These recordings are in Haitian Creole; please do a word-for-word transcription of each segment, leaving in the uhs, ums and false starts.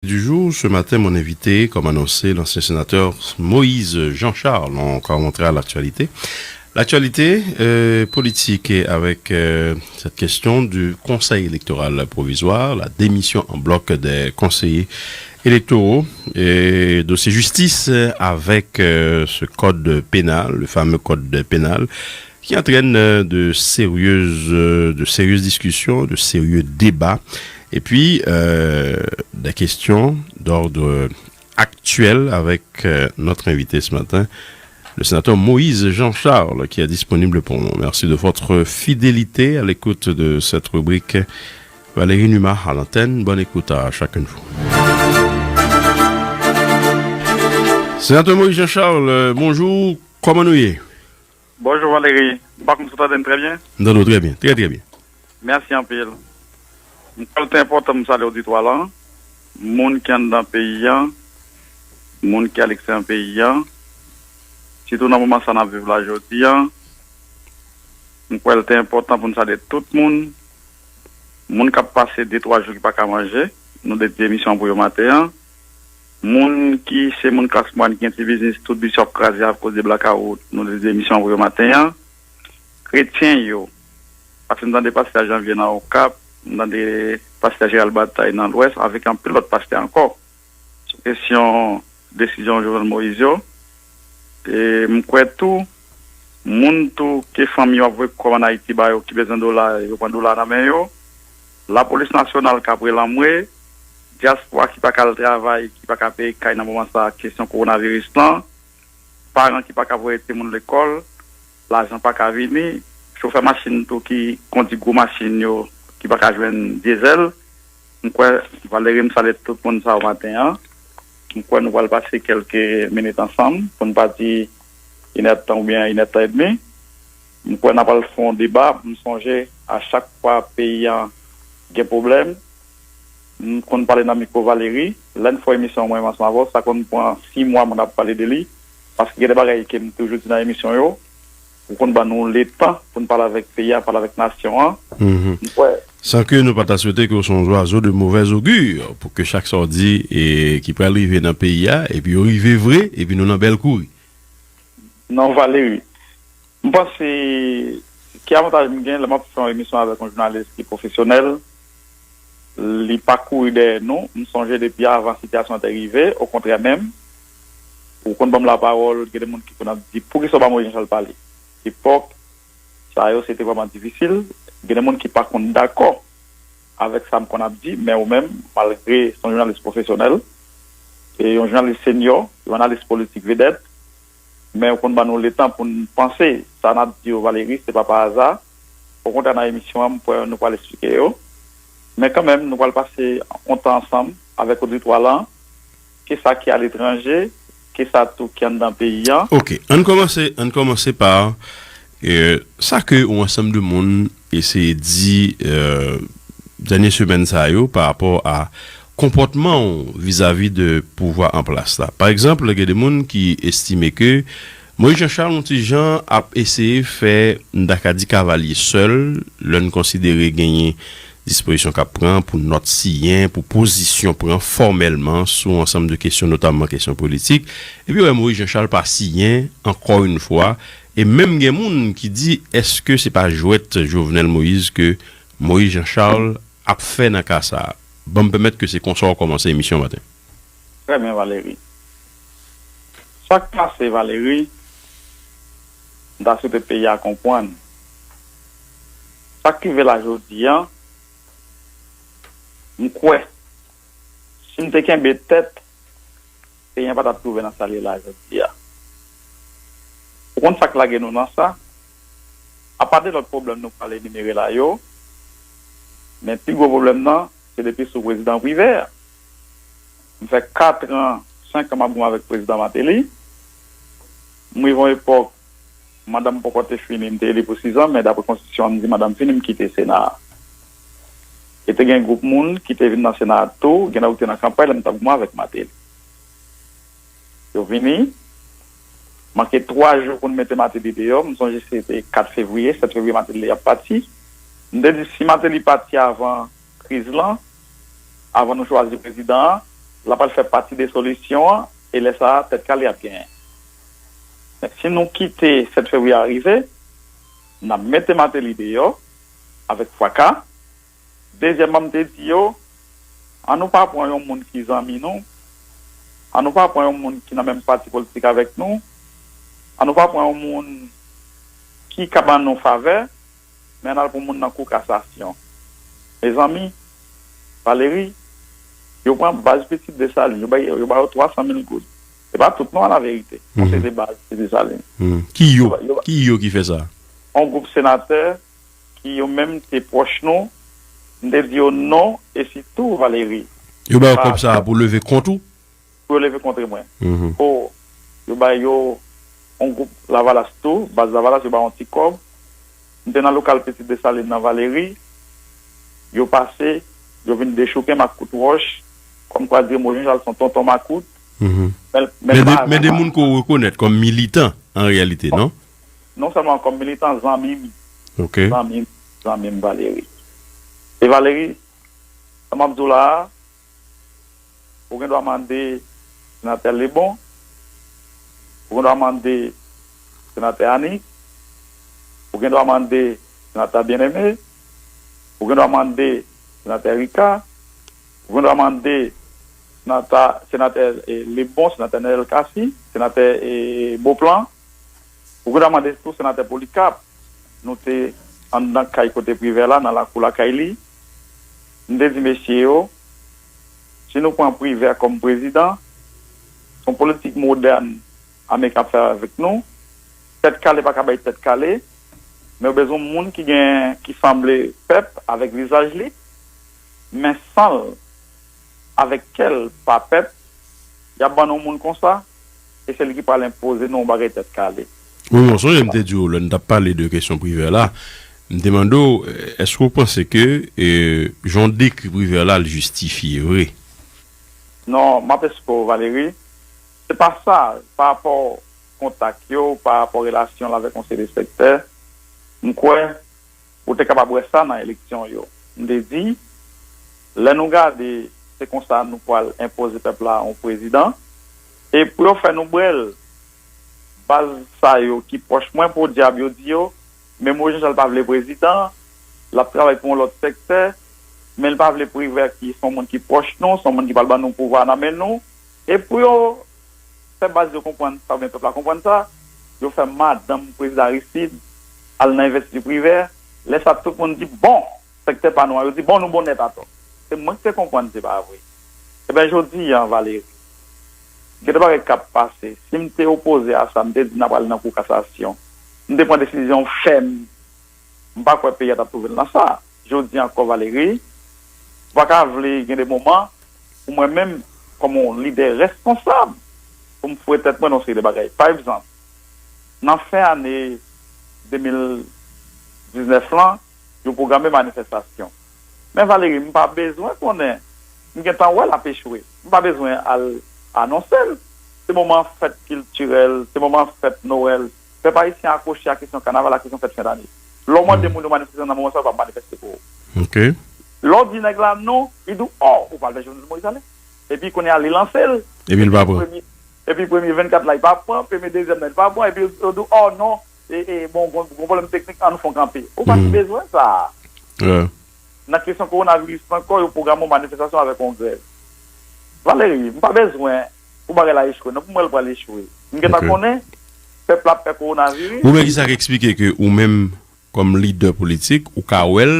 Du jour, ce matin, mon invité, comme annoncé, l'ancien sénateur Moïse Jean-Charles. On rencontre à l'actualité. L'actualité euh, politique et avec euh, cette question du Conseil électoral provisoire, la démission en bloc des conseillers électoraux, et dossier justice euh, avec euh, ce code pénal, le fameux code pénal, qui entraîne euh, de sérieuses, euh, de sérieuses discussions, de sérieux débats, et puis euh, des questions d'ordre actuel avec euh, notre invité ce matin, le sénateur Moïse Jean-Charles, qui est disponible pour nous. Merci de votre fidélité à l'écoute de cette rubrique. Valérie Numa à l'antenne. Bonne écoute à chacun de vous. Sénateur Moïse Jean-Charles, euh, bonjour. Comment nous y est? Bonjou Valeri, m pa konn si w tande m trè byen? M tande w trè byen, trè trè byen. Mèsi anpil. M kwè l te enpòtan pou m salye oditwa lan, moun ki anndan peyi an, moun ki aleksteryè peyi an, sitou nan moman sa n ap viv la jodi an. M kwè l te enpòtan pou n salye tout moun, moun k ap pase de twa jou ki pa ka manje, nou te di emisyon an pou yo maten an. Moun ki se moun klas mwayèn ki gen ti biznis, tout biznis yo ap kraze akoz de blakawout, nou te di emisyon an pou yo maten an. Kretyen yo, paske m tande pastè Janvye nan Okap, m tande pastè Jeral Batay nan Lwès, avèk anpil lòt pastè ankò, sou kesyon desizyon Jovenel Moïse yo. E m kwè tou, moun tou ke fanmi yo ap voye kòb ann Ayiti ba yo, ki bezwen dola, yo pran dola nan men yo. Lapolis nasyonal k ap rele anmwe, dyaspora ki pa ka al travay, ki pa ka peye kay nan moman sa a, kesyon kowonaviris lan, paran ki pa ka voye timoun lekòl, lajan pa ka vini, chofè machin tou ki kondi gwo machin yo ki pa ka jwenn dyezèl. M kwè, Valeri, m salye tout moun sa yo maten an. M kwè nou pral pase kèlke minit ansanm, pou n pa di inèdtan oubyen inèdtan edmi. M kwè n ap al fè yon deba. M sonje a chak fwa peyi an gen pwoblèm, m konn pale nan mikwo Valeri. Lè n fè emisyon mwen menm ansanm avè w, sa konn pran sis mwa moun ap pale de li. Paske gen de bagay ke m toujou di nan emisyon yo, ou konn ban nou letan pou n pale avèk peyi a, pale avèk nasyon an. M kwè San ke nou pa ta swete ke w se yon zwazo de mauvaise augure, pou ke chak sa w di e ki pral rive nan peyi a, epi yo rive vre, epi nou nan bèl kouri. Non, Valeri. M panse, ki avantaj m gen lè m ap fè yon emisyon avèk yon jounalis ki pwofesyonèl, li pa kouri dèyè nou. M sonje depi avan sitiyasyon an te rive, okontrè menm, ou konn ban m lapawòl, gen de moun ki konn ap di, "Poukisa w pa Moïse Jean Charles pale?" Epòk sa yo, se te vrèman difisil. Gen de moun ki pa konn dakò avèk sa m konn ap di, men ou menm, malgre se yon jounalis pwofesyonèl, e yon jounalis senyò, yon analis politik vedèt, men ou konn ban nou letan pou n panse. Sa n ap di yo, Valeri, se pa pa aza. Okontrè, nan emisyon an, m kwè nou pral esplike yo. Men kanmenm, nou pral pase yon tan ansanm avèk oditwa lan, ke sa ki aletranje, ke sa tou ki anndan peyi an. Ok, ann kòmanse, ann kòmanse pa euh, sa ke yon ansanm de moun eseye di euh, dènye semèn sa yo pa rapò a konpòtman w vizavi de pouvwa an plas la. Pa egzanp, gen de moun ki estime ke Moïse Jean Charles yon ti jan ap eseye fè, m ta ka di, kavalye sèl, lè n konsidere genyen dispozisyon k ap pran pou nòt siyen, pou pozisyon pran fòmèlman sou ansanm de kesyon, notamman kesyon politik. Epi w wè Moïse Jean Charles pa siyen, ankò yon fwa. E menm gen moun ki di, èske se pa jwèt Jovenel Moïse ke Moïse Jean Charles ap fè nan ka sa a? Ban m pèmèt ke se konsa w kòmanse emisyon maten. Trè byen, Valeri. Sa k pase, Valeri, m ta swete peyi a konprann. Sa k rive la jodi an, m kwè, si m te kenbe tèt, peyi an pa t ap twouve nan sa l ye la jodi a. Ou konn sa k lage nou nan sa? Apa de lòt pwoblèm nou pral enimere la yo, men pi gwo pwoblèm nan, se depi sou prezidan Privè a. M fè kat an, senk an m ap goumen avèk prezidan Martelly. M rive yon epòk, manda m poko te fini, m te eli pou sis an, men dapre konstitisyon an, m di manda m fini, m kite Sena a. E te gen gwoup moun ki te vin nan Sena a tou, gen nan yo ki te nan kanpay lè m t ap goumen avèk Martelly. Yo vini, manke twa jou pou n mete Martelly deyò, m sonje se te kat fevriye, sèt fevriye Martelly ap pati. M te di si Martelly pati avan kriz lan, avan nou chwazi prezidan an, l ap al fè pati de solisyon an, e lè sa a, Tèt Kale ap genyen. Men si nou kite sèt fevriye a rive, n ap mete Martelly deyò avèk fraka. Dezyèmman, m te di yo, ann nou pa pran yon moun ki zanmi nou, ann nou pa pran yon moun ki nan menm pati politik avèk nou, ann nou pa pran yon moun ki ka ban nou favè, men ann al pran moun nan kou kasasyon. Mezanmi, Valéry, yo pran baz Pitit Desalin, yo ba yo, yo ba yo twa san mil goud. Se pa tout non, alaverite. Yon seri de baz Pitit Desalin. Ki yo? Yo ba, yo ba Ki yo ki fè sa? Yon gwoup senatè ki yo menm te pwòch nou, m te di yo non, e sitou Valéry. Yo ba yo kòb sa a pou leve kont ou? Pou yo leve kont mwen. Pou yo ba yo yon gwoup Lavalas tou, baz Lavalas, yo ba yon ti kòb. M te nan lokal Pitit Desalin nan Valéry. Yo pase, yo vin dechouke m ak kout wòch, kòmkwa di Remo Jean Charles se yon tonton makout. Men, men Men de, pa men de moun ke w rekonèt kòm militan, an reyalite, non? Non sèlman kòm militan, zanmi m. Ok. Zanmi m, zanmi m Valéry. E Valéry, sa m ap di w la a, ou gen dwa mande senatè Lebon, ou gen dwa mande senatè Annick, ou gen dwa mande senatè Bien-Aimé, ou gen dwa mande senatè Ricard, ou gen dwa mande senatè, senatè, eh, Lebon, senatè Nènèl Cassy, senatè, eh, Beauplan, ou gen dwa mande tou senatè Polycarpe. Nou te anndan kay kote Privè la, nan lakou lakay li. M te di mesye yo, si nou pran Privè kòm prezidan, se yon politik modèn ame k ap fè avèk nou. Tèt Kale pa ka bay Tèt Kale, men yo bezwen moun ki gen, ki sanble pèp avèk vizaj li, men san l, avèk kè l, pa pèp. Y ap ban nou yon moun konsa, e se li ki pral enpoze nou yon bagay Tèt Kale. Wi, mwen sonje m te di w, lè n t ap pale de kesyon Privè la, m te mande w, èske w panse ke, eh, jan w dekri Privè la, l jistifye vre? Non, m ap esplike w, Valéry. Se pa sa, pa rapò kontak yo, pa rapò relasyon l avèk yon seri de sektè, m kwè ou te kapab wè sa nan eleksyon yo. M te di, lè nou gade, se konsa nou pral enpoze pèp la yon prezidan. E pou yo fè nou bwè l, baz sa yo ki pwòch mwen, podyab, yo di yo, men Moyiz Jan Chal pa vle prezidan, l ap travay pou yon lòt sektè, men l pa vle Privè ki se yon moun ki pwòch nou, se yon moun ki pral ban nou pouvwa nan men nou. E pou yo fè baz yo konprann sa, oubyen pèp la konprann sa, yo fè madanm prezidan Aristide al nan envestiti Privè. Lè sa, tout moun di, bon, sektè pa nou an, yo di, bon, nou bon nèt atò. Se mwen ki te konprann se pa vre. Ebyen, jodi a, Valéry, gen de bagay k ap pase. Si m te opoze a sa, m te di n ap ale nan kou kasasyon. M te pran desizyon fèm. M pa kwè peyi a t ap twouve l nan sa. Jodi a ankò, Valéry, m pa ka vle gen de moman pou mwen menm, kòm yon lidè responsab, pou m foure tèt mwen nan yon seri de bagay. Pa egzanp, nan fen ane de mil diznèf lan, yo pwograme manifestasyon. Men Valéry, m pa bezwen konnen, m gentan wè l ap echwe. M pa bezwen al anonse l. Se moman fèt kiltirèl, se moman fèt Nwèl. Pèp ayisyen akwoche ak kesyon kanaval, ak kesyon fèt fen dane. Lè w mande moun yo manifeste nan moman sa yo, yo p ap manifeste pou ou. Ok. Lè w di nèg la non, li di w, ò, ou pral fè Jovenel Moïse ale. Epi kounye a, li lanse l. Epi l pa pran. Premye, epi premye vennkat la, li pa pran. Premye dezyèm nan, li pa pran. Epi yo di w, ò non, e, e, bon, gon, gon pwoblèm teknik, ann nou fè yon kanpe. Ou pa t bezwen sa. Nan kesyon kowonaviris la ankò, yo pwograme yon manifestasyon avèk yon grèv. Valéry, m pa bezwen pou bagay la echwe, non, pou m wè l pral echwe. M gentan konnen pèp la ap pè kowonaviris. Ou men ki sa k eksplike ke ou menm, kòm lidè politik, ou ka wè l,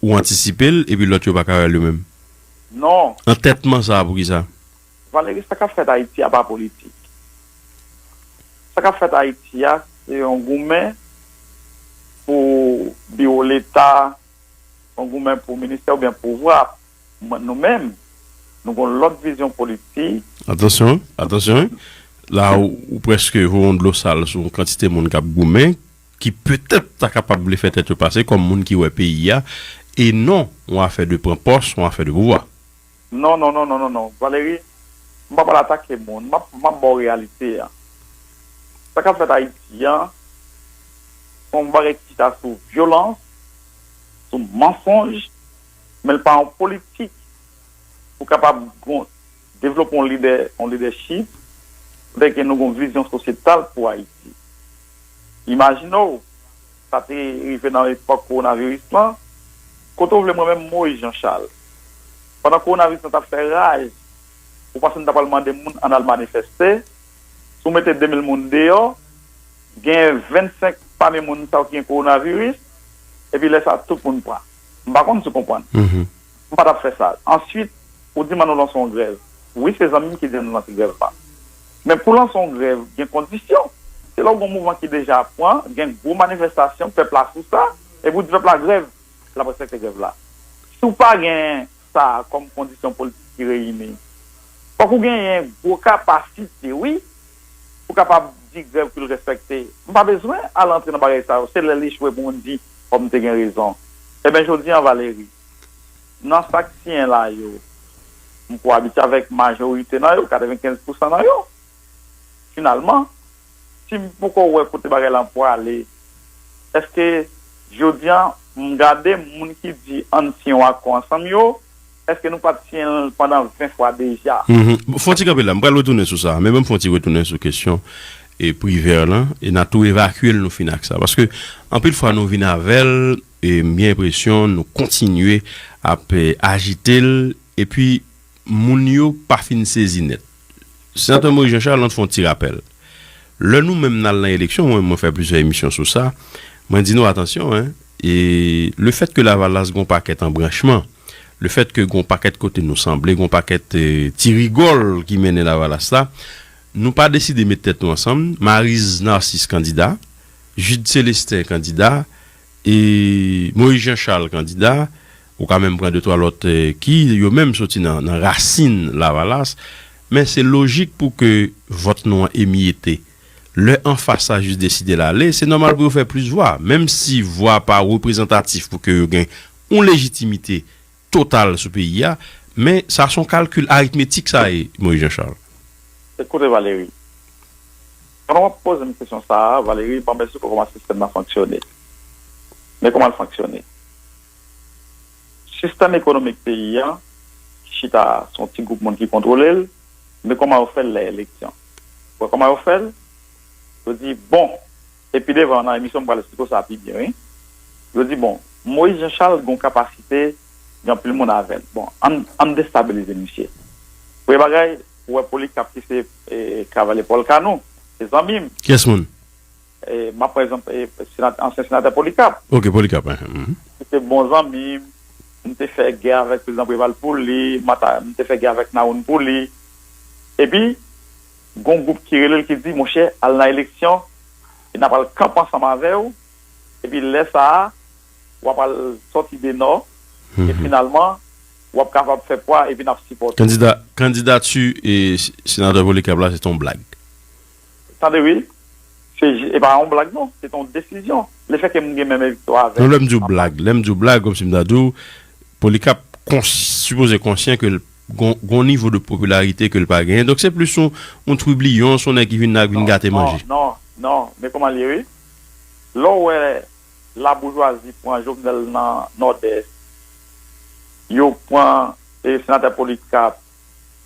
ou antisipe l, epi lòt yo pa ka wè l yo menm? Non. Antètman sa a, poukisa? Valéry, sa k ap fèt Ayiti a pa politik. Sa k ap fèt Ayiti a, se yon goumen pou biwo Leta, yon goumen pou ministè oubyen pouvwa. Mwen, nou menm, nou gon lòt vizyon politik. Atansyon, atansyon. La, ou, ou prèske voye yon dlo sal sou yon kantite moun k ap goumen, ki petèt ta kapab vle fè tèt yo pase kòm moun ki wè peyi a, e non yon afè de pran pòs, yon afè de pouvwa. Non, non, non, non, non, non. Valéry, m pa pral atake moun. M ap, m ap ba w reyalite a. Sa k ap fèt Ayiti a, se yon bagay ki chita sou vyolans, sou mansonj, men l pa yon politik pou kapab gon devlope yon lidè, yon lidèchip, kote ke nou gen yon vizyon sosyetal pou Ayiti. Imajine w, sa te rive nan epòk kowonaviris lan, kote w vle mwen menm Moyiz Jan Chal. Pandan kowonaviris lan t ap fè raj, ou panse m ta pral mande moun ann al manifeste? Si w mete de mil moun deyò, gen vennsenk pami moun sa yo ki gen kowonaviris, epi lè sa a tout moun pran. M pa konn si w konprann. M pa t ap fè sa. Answit, ou di m ann nou lanse yon grèv. Wi, se zanmi m ki di ann nou lanse grèv la. Men pou lanse yon grèv, gen kondisyon. Se lè w gen yon mouvman ki deja pran, gen gwo manifestasyon, pèp la sou sa, epi w di pèp la grèv, l ap respekte grèv la. Si w pa gen sa a kòm kondisyon politik ki reyini, fòk ou genyen gwo kapasite, wi, pou kapab di grèv pou l respekte. M pa bezwen al antre nan bagay sa yo. Se lè l echwe pou moun di, "Ò, m te gen rezon." Ebyen, jodi a, Valéry, nan sa k siyen la yo, m ko abitye avèk majorite nan yo, katrevenkenz pousan nan yo. Finalman, si m poko wè kote bagay lan pwale, èske jodi a, m gade moun ki di ann siyen yon akò ansanm yo, èske nou pa t siyen l pandan ven fwa deja? Mhm. Fè yon ti kanpe la, m pral retounen sou sa, men ban m fè yon ti retounen sou kesyon e Privè lan, e n a tou evakye l, nou fin ak sa. Paske anpil fwa nou vin avè l, e m gen enpresyon nou kontinye ap e, ajite l, epi moun yo pa fin sezi nèt. Senatè Moyiz Jan Chal, ann fè yon ti rapèl. Lè nou menm n al nan eleksyon, mwen, mwen fè plizyè emisyon sou sa, mwen di nou, atansyon, en, e lefètke Lavalas gen yon pakèt anbranchman, lefètke gen yon pakèt kote nou sanble, gen yon pakèt e, ti rigòl ki mennen Lavalas la, nou pa deside met tèt nou ansanm, Mariz Narcisse kandida, Jude Célestin kandida, e Moyiz Jan Chal kandida, ou ka menm pran de twa lòt e, ki yo menm soti nan, nan rasin Lavalas, men se lojik pou ke vòt nou an emyete. Lè anfas sa jis deside l ale, se nòmal pou yo fè plis vwa, menm si vwa pa reprezantatif pou ke yo gen yon lejitimite total sou peyi a, men sa se yon kalkil aritmetik sa ye, Moyiz Jan Chal. Ekoute, Valéry, pandan w ap poze m kesyon sa a, Valéry, ban m esplike w kòman sistèm nan fonksyone. Men kòman l fonksyone. Sistèm ekonomik peyi a, ki chita sou yon ti gwoup moun ki kontwole l, men kòman yo fè l lè eleksyon. Ou wè kòman yo fè l? Yo di, bon, e pi devan nan emisyon m pral esplike w sa pi byen, wi. Yo di, bon, Moyiz Jan Chal gen yon kapasite, gen anpil moun avè l. Bon, ann, ann destabilize misye. Premye bagay, ou wè Polikap ki se e, kavalye Pòlka nou, se zanmi m. Kiyès moun? E, m ap pran egzanp e, senat, ansyen senatè Polikap. Ok, Polikap, hein, mhm. Li se bon zanmi m, m te fè gè avèk prezidan Preval pou li, m ata, m te fè gè avèk Nawoun pou li. Epi, gen yon gwoup ki rele l ki di, monchè, al nan eleksyon, e n ap al kanpe ansanm avè w, epi lè sa a, w ap al sòti de nò, e finalman, w ap kapab fè pwa, epi n ap sipòte w. Kandida, kandidati e, s- senatè Polikap la, se t on blag. Tande wi, se ji- e pa yon blag non, se t on desizyon. Lefètke m gen menm viktwa avè l. Non, lè m di w blag, lè m di w blag, kòmsi m ta di w, Polikap kons- sipoze konsyan ke l gon, gon nivo de popilarite ke l pa genyen. Donk, se plis yon, yon twibliyon, se yon nèg ki vin la, ki vin gate manje. Non, non, non, men kòman l ye, wi. Lè w wè laboujwazi pran Jovenel nan Nòdès, yo pran e, senatè Polikap,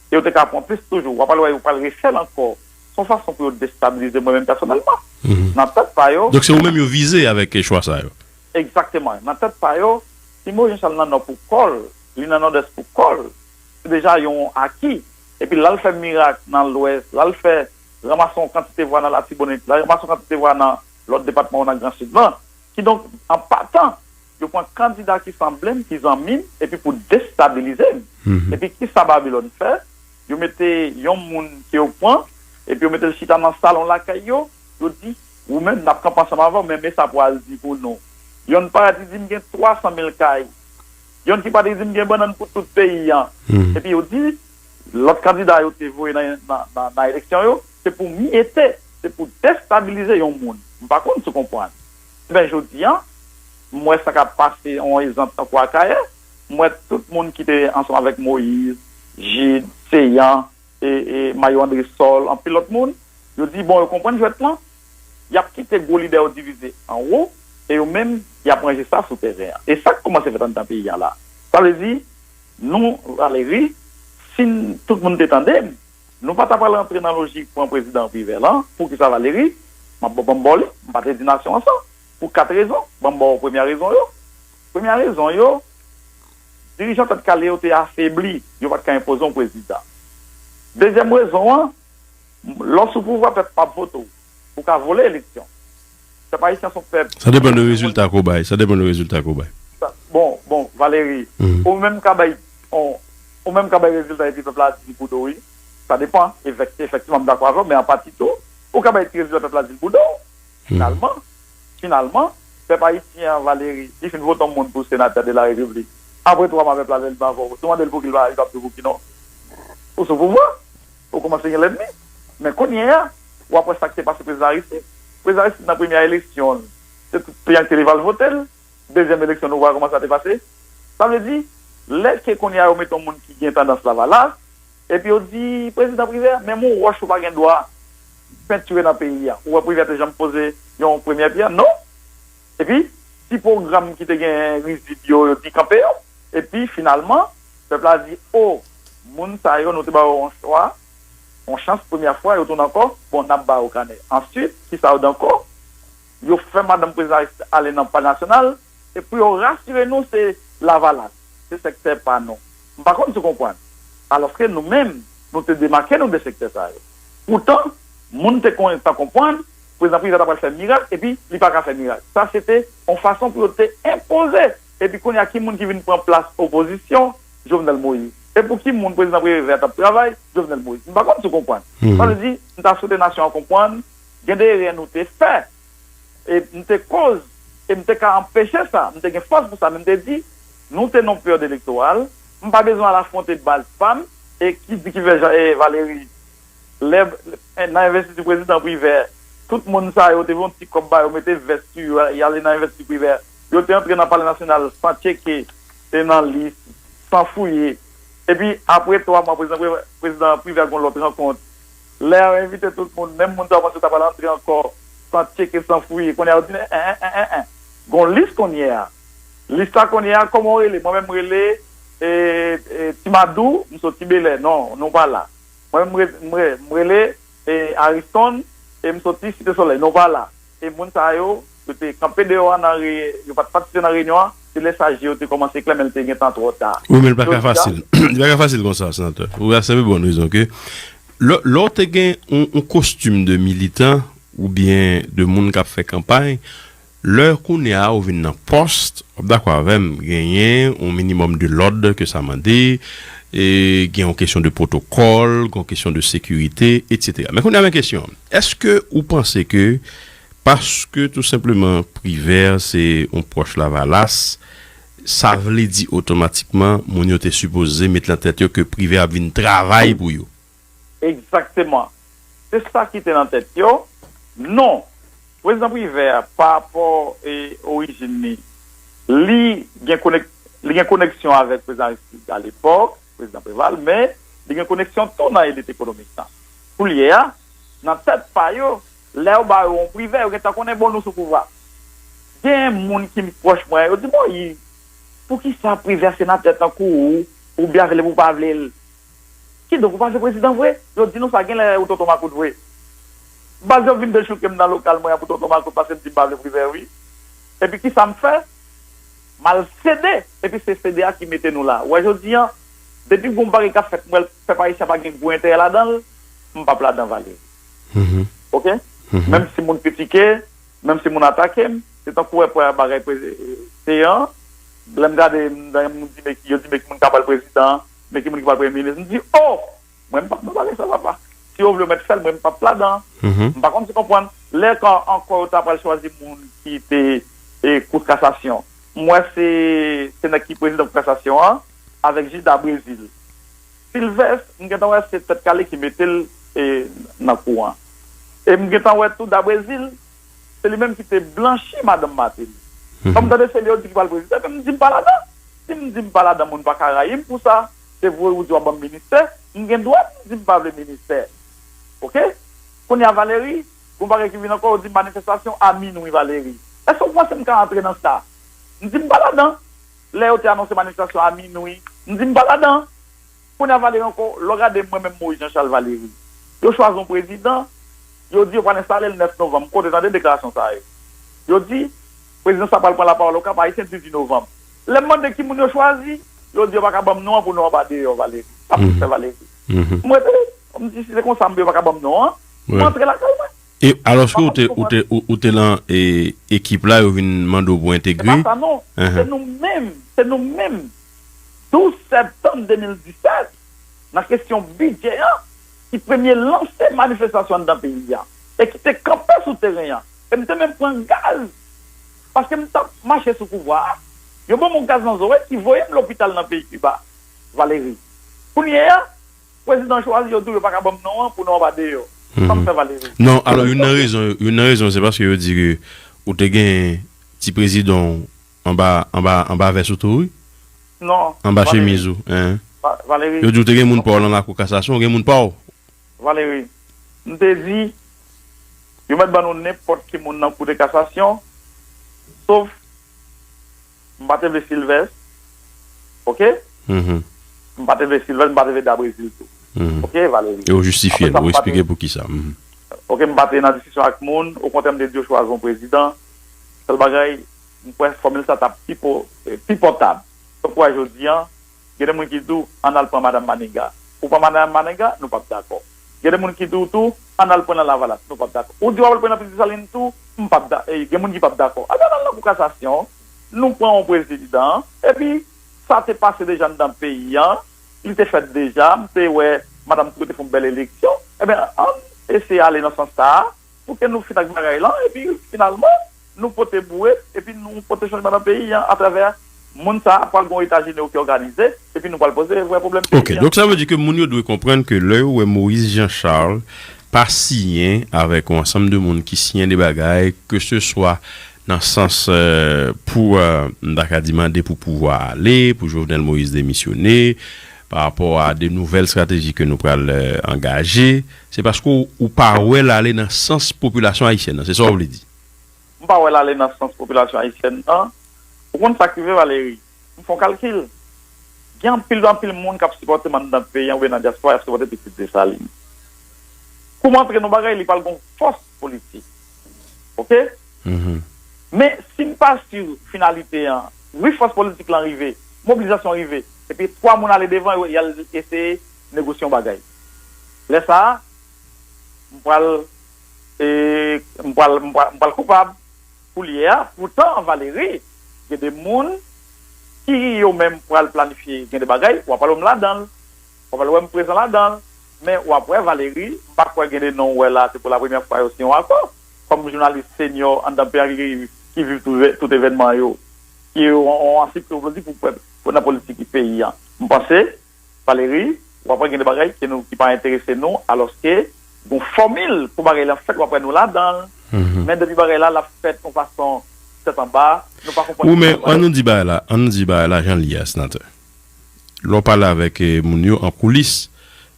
e yo te ka pran plis toujou. W ap al wè, yo pral refè l ankò. Se yon fason pou yo destabilize mwen menm pèsonèlman. Mhm. Nan tèt pa yo. Donk, se ou menm yo vize avèk e, chwa sa yo. Egzakteman. Nan tèt pa yo, si Moyiz Jan Chal nan Nò pou kò l, li nan Nòdès pou kò l, se deja yon aki. Epi l al fè mirak nan Lwès, l al fè ranmase yon kantite vwa nan Latibonit, l al ranmase yon kantite vwa nan lòt depatman yo nan Gran Sid lan. Kidonk, an patan, yo pran kandida ki sanble m, ki zanmi m, epi pou destabilize m. Mhm. Epi kisa Babilòn fè? Yo mete yon moun ke yo pran, epi yo mete l chita nan salon lakay yo, yo di, ou menm, n ap kanpe ansanm avè w, men men sa pou al di pou nou. Yonn parèt, li di, m gen twa san mil kay. Yonn ki parèt, li di, m gen bannann pou tout peyi an. Mhm. Epi yo di, lòt kandida yo te voye nan, nan, nan, nan eleksyon yo, se pou myete, se pou destabilize yon moun. M pa konn si w konprann. Ebyen, jodi a, m wè sa k ap pase, yon egzanp tankou Akayè, m wè tout moun ki te ansanm avèk Moyiz, Jid, Seyan, e, e Mayo Andresòl, anpil lòt moun, yo di, bon, yo konprann jwèt lan, y ap kite gwo lidè yo divize anwo, e yo menm, y ap ranje sa sou tèren an. E sa k kòmanse fèt anndan peyi a la. Sa vle di, nou, Valéry, Si n- tout moun te tande m, nou pa ta pral rantre nan lojik pran prezidan Privè lan. Poukisa Valéry? M ap ban m ba w li, m pa te di nasyon an sa. Pou kat rezon. Ban m ba w premye rezon yo. Premye rezon yo, dirijan Tèt Kale yo te afebli, yo pa t ka enpoze yon prezidan. Dezyèm rezon an, lè w sou pouvwa, pèp pa ap vote w. Ou ka vole eleksyon. Pèp ayisyen se yon pèp. Sa depann de rezilta ke w bay. Sa depann de rezilta ke w bay. Bon, bon, Valéry, ou menm ka bay, on, ou menm ka bay rezilta epi pèp la di l pou do w, wi. Sa depann. Efèk- Efektivman, m dakò avè w, men an pati tou, ou ka bay ti rezilta pèp la di l pou do w. Finalman, finalman, pèp ayisyen an, Valéry, li fin vote yon moun pou senatè de la repiblik. Apre twa mwa, pèp la, lè l pa vle w, si w mande l pou ki, l pa, li p ap di w pou ki non. Ou sou pouvwa, ou kòmanse gen lènmi. Men kounye a, w ap wè sa k te pase prezidan Aristide. Prezidan Aristide, nan premye eleksyon l, se tout peyi an ki te leve al vote l. Dezyèm eleksyon, nou wè kòman sa te pase. Sa vle di, lè ke kounye a yo mete yon moun ki gen tandans lavalas, epi yo di, prezidan Privè, menm yon wòch ou pa gen dwa pentire nan peyi a. Ou wè Privè te janm poze yon premyè pyè? Non. Epi, ti pwogram ki te gen rizib yo, yo di kanpe yo. Epi, finalman, pèp la di, o, moun sa yo, nou te ba yo yon chwa, yon chans, premyè fwa, yo tounen ankò, bon, n ap ba yo kanè. Answit, kisa yo di ankò? Yo fè madanm prezidan Aristide ale nan Palè Nasyonal, e pou yo rasire nou, se Lavalas, se sektè pa nou. M pa konn si w konprann. Alòske nou menm, nou te demake nou de sektè sa yo. Poutan, moun te kontan konprann, prezidan Privè ta pral fè mirak, epi li pa ka fè mirak. Sa se te yon fason pou yo te enpoze. Epi kounye a, ki moun ki vin pran plas opozisyon? Jovenel Moïse. E pou ki moun prezidan Privè t ap travay? Jovenel Moïse. M pa konn si w konprann. Sa vle di, m ta swete nasyon an konprann, gen de erè nou te fè. E m te koz, e m te ka anpeche sa, m te gen fòs pou sa, men m te di, nou te nan peryòd elektoral, m pa bezwen al afwonte baz pa m, e ki di ki fè Jan- e Valéry, lè, nan envestiti prezidan Privè, tout moun sa yo te voye yon ti kòb ba yo, mete vès sou yo, y ale nan envestiti Privè, yo te antre nan Palè Nasyonal san tcheke, e nan lis, san fouye, epi apre twa mwa, prezidan Privè, prezidan Privè gen yon lòt rankont. Lè yo envite tout moun, menm moun sa yo panse ta pral antre ankò, san tcheke, san fouye. Kounye a yo di, en, en, en, en, en. Gen yon lis kounye a. Lis la kounye a, kòman w rele? Mwen menm m rele, e, e, Ti Madou, m soti Bèlè. Non, nou pa la. Mwen menm m re- m re- m rele, e, Ariston, e m soti Site Solèy. Nou pa la. E moun sa yo, yo te kanpe deyò a nan re- yo pa t patisipe nan reyinyon an, se lè sa je yo te kòmanse klè, men l te gentan twò ta. Wi, men li pa ka fasil. Li pa ka fasil konsa, senatè. Ou a sèvi bon rezon ke lè, lè w te gen yon, yon kostim de militan oubyen de moun k ap fè kanpay, lè kounye a ou vin nan pòs, w ap dakò avè m, genyen yon minimòm de lòd ke sa mande, e gen yon kesyon de pwotokòl, gen yon kesyon de sekirite, etsetera. Men kounye a, men kesyon an, èske ou panse ke paske tou senpleman Privè se yon pwòch Lavalas, sa vle di otomatikman moun yo te sipoze met nan tèt yo ke Privè ap vin travay pou yo? Egzakteman. Se sa ki te nan tèt yo. Non. Prezidan Privè, pa rapò e orijin li, li gen konek- li gen koneksyon avèk prezidan Aristide alepòk, prezidan Preval, men li gen koneksyon tou nan elit ekonomik lan. Koulye a, nan tèt pa yo, lè yo ba yo yon Privè, yo gentan konnen, bon, nou sou pouvwa. Gen moun ki pwòch mwen, yo di, Moyiz, poukisa Privè senatè tankou ou, ou byen vle pou w pa vle l? Kidonk, ou pa vle prezidan vre? Yo di nou sa, genlè ou tonton makout vre. Baz yo vin dechouke m nan lokal mwen an pou tonton makout paske m di m pa vle Privè, wi. Epi kisa m fè? M al sede. Epi se sede a ki mete nou la. Ou wè jodi an, depi gon bagay k ap fèt, m wè pèp ayisyen pa gen gwo enterè ladan l, m p ap ladan, Valéry. Oke? Menm si moun kritike, menm si moun atake m, se tankou wè pwè bagay prezi- te an, lè m gade, m, m di, men ki, yo di, men ki moun k ap al prezidan, men ki moun ki pral premye minis, m di, o! Mwen, m p ap nan bagay sa, papa. Si yo vle yo mèt fè l, mwen, m p ap ladan. M pa konn si w konprann. Lè kan ankò yo ta pral chwazi moun ki te, e, Kout Kasasyon. M wè se, se nèg ki prezidan Kout Kasasyon an, avèk Jida Brezil. Silvès, m gentan wè se Tèt Kale ki mete l, e, nan kou an. E m gentan wè tou Da Brezil, se li menm ki te blanchi madanm Martelly. Kòm m tande se li yo di ki pral prezidan, men m di m pa ladan. Si m di m pa ladan, moun pa ka rayi m pou sa. Se vre ou di w ap ban m ministè, m gen dwa di m pa vle ministè. Oke? Kounye a, Valéry, gon bagay ki vin ankò, ou di manifestasyon a minwi, Valéry. Èske w panse m ka antre nan sa? M di m pa ladan. Lè yo te anonse manifestasyon a minwi, m di m pa ladan. Kounye a Valéry ankò, lè w gade mwen menm Moïse Jean Charles Valéry, yo chwazi yon prezidan, yo di yo pral enstale l nèf novanm. Kote tande deklarasyon sa yo? Yo di, prezidan sa pral pran lapawòl Okap Ayisyen dizuit novanm. Lè m mande ki moun yo chwazi, yo di yo pa ka ban m non an pou non an pa deyò Valéry. Sa m fè Valéry. M rete, m di si se konsa m yo pa ka ban m non an, m antre lakay mwen. E alòske ou te, ou te, ou, ou te lan e, ekip la, yo vin mande w pou entegre. Se pa sa non. Se nou menm, se nou menm. Douz septanm de mil disèt, nan kesyon bidjè an, ki premye lanse manifestasyon anndan peyi a, e ki te kanpe sou teren an. E m te menm pran gaz, paske m t ap mache sou pouvwa a. Yo ban m yon gaz nan zòrèy ki voye m lopital nan peyi Kiba, Valéry. Kounye a, prezidan chwazi, yo di w yo pa ka ban m non an pou non an pa deyò. Sa m fè Valéry? Non, alò, youn nan rezon, youn nan rezon, se paske yo di ke ou te gen ti prezidan w anba, anba, anba vès ou tou, wi. Non. Anba chemiz ou, en. Valéry. Yo di w te gen moun pa w lan lakou kasasyon, ou gen moun pa w. Valéry, m te di, yo mèt ban nou nenpòt ki moun nan kou de kasasyon, sof m pa te vle Silvès, oke? M pa te vle Silvès, m pa te vle Dabrezil tou. Oke, Valéry? E ou jistifye l, ou eksplike poukisa. Oke, m pa te nan diskisyon ak moun, okontrè m te di yo chwazi yon prezidan. Sèl bagay, m kwè fòmil sa t ap pi po, pi pòtab. Tankou a jodi an, gen de moun ki di w, ann al pran madanm Maniga. Ou pran madanm Maniga, nou p ap dakò. Gen de moun ki di w tou, ann al pran nan Lavalas, nou p ap dakò. Ou di w ap al pran nan Pitit Desalin tou, m p ap da, gen moun ki p ap dakò. Ebyen ann al nan kou kasasyon, nou pran yon prezidan, epi sa te pase deja anndan peyi an, li te fèt deja, m te wè madanm Trudeau te fè yon bèl eleksyon. Ebyen ann eseye ale nan sans sa a, pou ke nou fin ak bagay lan, epi finalman, nou pote bouret, epi nou pote chanjman nan peyi an atravè moun sa a, pral gen yon eta jenewo ki òganize, epi nou pral poze vrè pwoblèm peyi an. Ok, donk sa vle di ke moun yo dwe konprann ke lè yo wè Moïse Jean Charles pa siyen avèk yon ansanm de moun ki siyen de bagay, keseswa nan sans pou, m ta ka di mande pou pouvwa a ale, pou Jovenel Moïse demisyone, pa rapò a de nouvèl strateji ke nou pral angaje, se paske ou pa wè l ale nan sans popilasyon ayisyèn nan, se sa w vle di? M pa wè l ale nan sans popilasyon ayisyèn nan. Ou konn sa k rive, Valéry? M fè yon kalkil. Gen anpil, anpil moun k ap sipòte m anndan peyi an oubyen nan dyaspora, y ap sipòte Pitit Desalin. Kou m antre nan bagay, li pral gen yon fòs politik. Oke? Men, si m pa si finalite an, wi, fòs politik lan rive, mobilizasyon rive, epi twa moun ale devan, y al eseye negosye yon bagay. Lè sa a, m pral, e, m pral, m pral, m pral koupab. Koulye a, poutan, Valéry, gen de moun ki yo menm pral planifye gen de bagay, w ap wè m ladan l. W ap wè m prezan ladan l. Men w ap wè, Valéry, m pa kwè gen de non w wè la, se pou lapremyè fwa yo siyen yon akò. Kòm jounalis senyò anndan peyi an ki, ki viv tout, tout evènman yo, ki yon, yon ansiklopedi pou, pou nan politik peyi an. M panse, Valéry, w ap wè gen de bagay ke nou, ki pa enterese nou, alòske gen yon fòmil pou bagay lan fèt, w ap wè nou ladan l. Men depi bagay la, l ap fèt yon fason tèt anba, nou pa konprann. Wi, men ann nou di bagay la, ann nou di bagay la jan l ye a, senatè. Lè w pale avèk moun yo an koulis,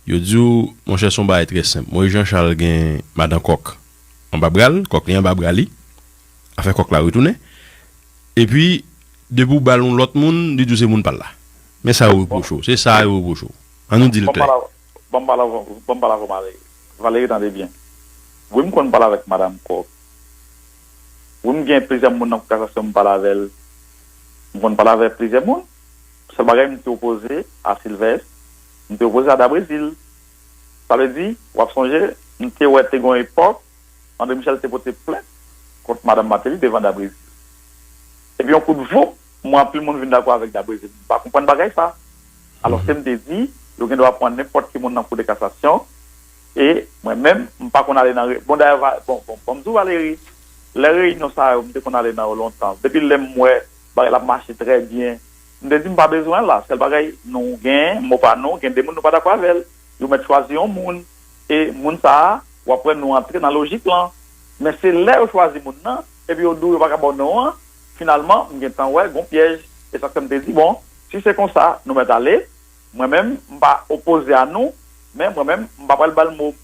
yo di w, monchè, se yon bagay trè senp. Moïse Jean Charles gen madan kòk anba bra l, kòk li anba bra li, afè kòk la retounen. Epi, depi w ba l yon lòt moun, li di w se moun pa l la. Men sa yo repwoche w, se sa yo repwoche w. Ann nou di l klè. Ban m pale avè w, ban m pale avè w, Valéry, tande byen. Wi, m konn pale avèk madanm kòk. Wi, m gen plizyè moun nan kou kasasyon m pale avè l. M konn pale avè plizyè moun. Sèl bagay, m te opoze a Silvès, m te opoze a Dabrezil. Sa vle di, w ap sonje, m te wè te gen yon epòk, André Michel te pote plent kont madanm Martelly devan Dabrezil. Epi yon kout voup, m wè anpil moun vin dakò avèk Dabrezil. M pa konprann bagay sa. Alòske m te di, yo gen dwa pran nenpòt ki moun nan kou de kasasyon. E mwen menm, m pa konn ale nan re-, bon, dayè, bon, bon, bon, m di w, Valéry, lè reyinyon sa yo, m te konn ale nan yo lontan. Depi lè m wè bagay la ap mache trè byen, m te di m pa bezwen la. Sèl bagay nou gen, mo pa nou, gen de moun nou pa dakò avè l. Yo mèt chwazi yon moun. E moun sa a, w ap wè nou antre nan lojik lan. Men se lè yo chwazi moun nan, epi yo di w yo pa ka ba w non an, finalman, m gentan wè gon pyèj. E sa k fè m te di, bon, si se konsa, nou mèt ale. Mwen menm, m pa opoze a nou, men mwen menm, m pa pral ba l mo m.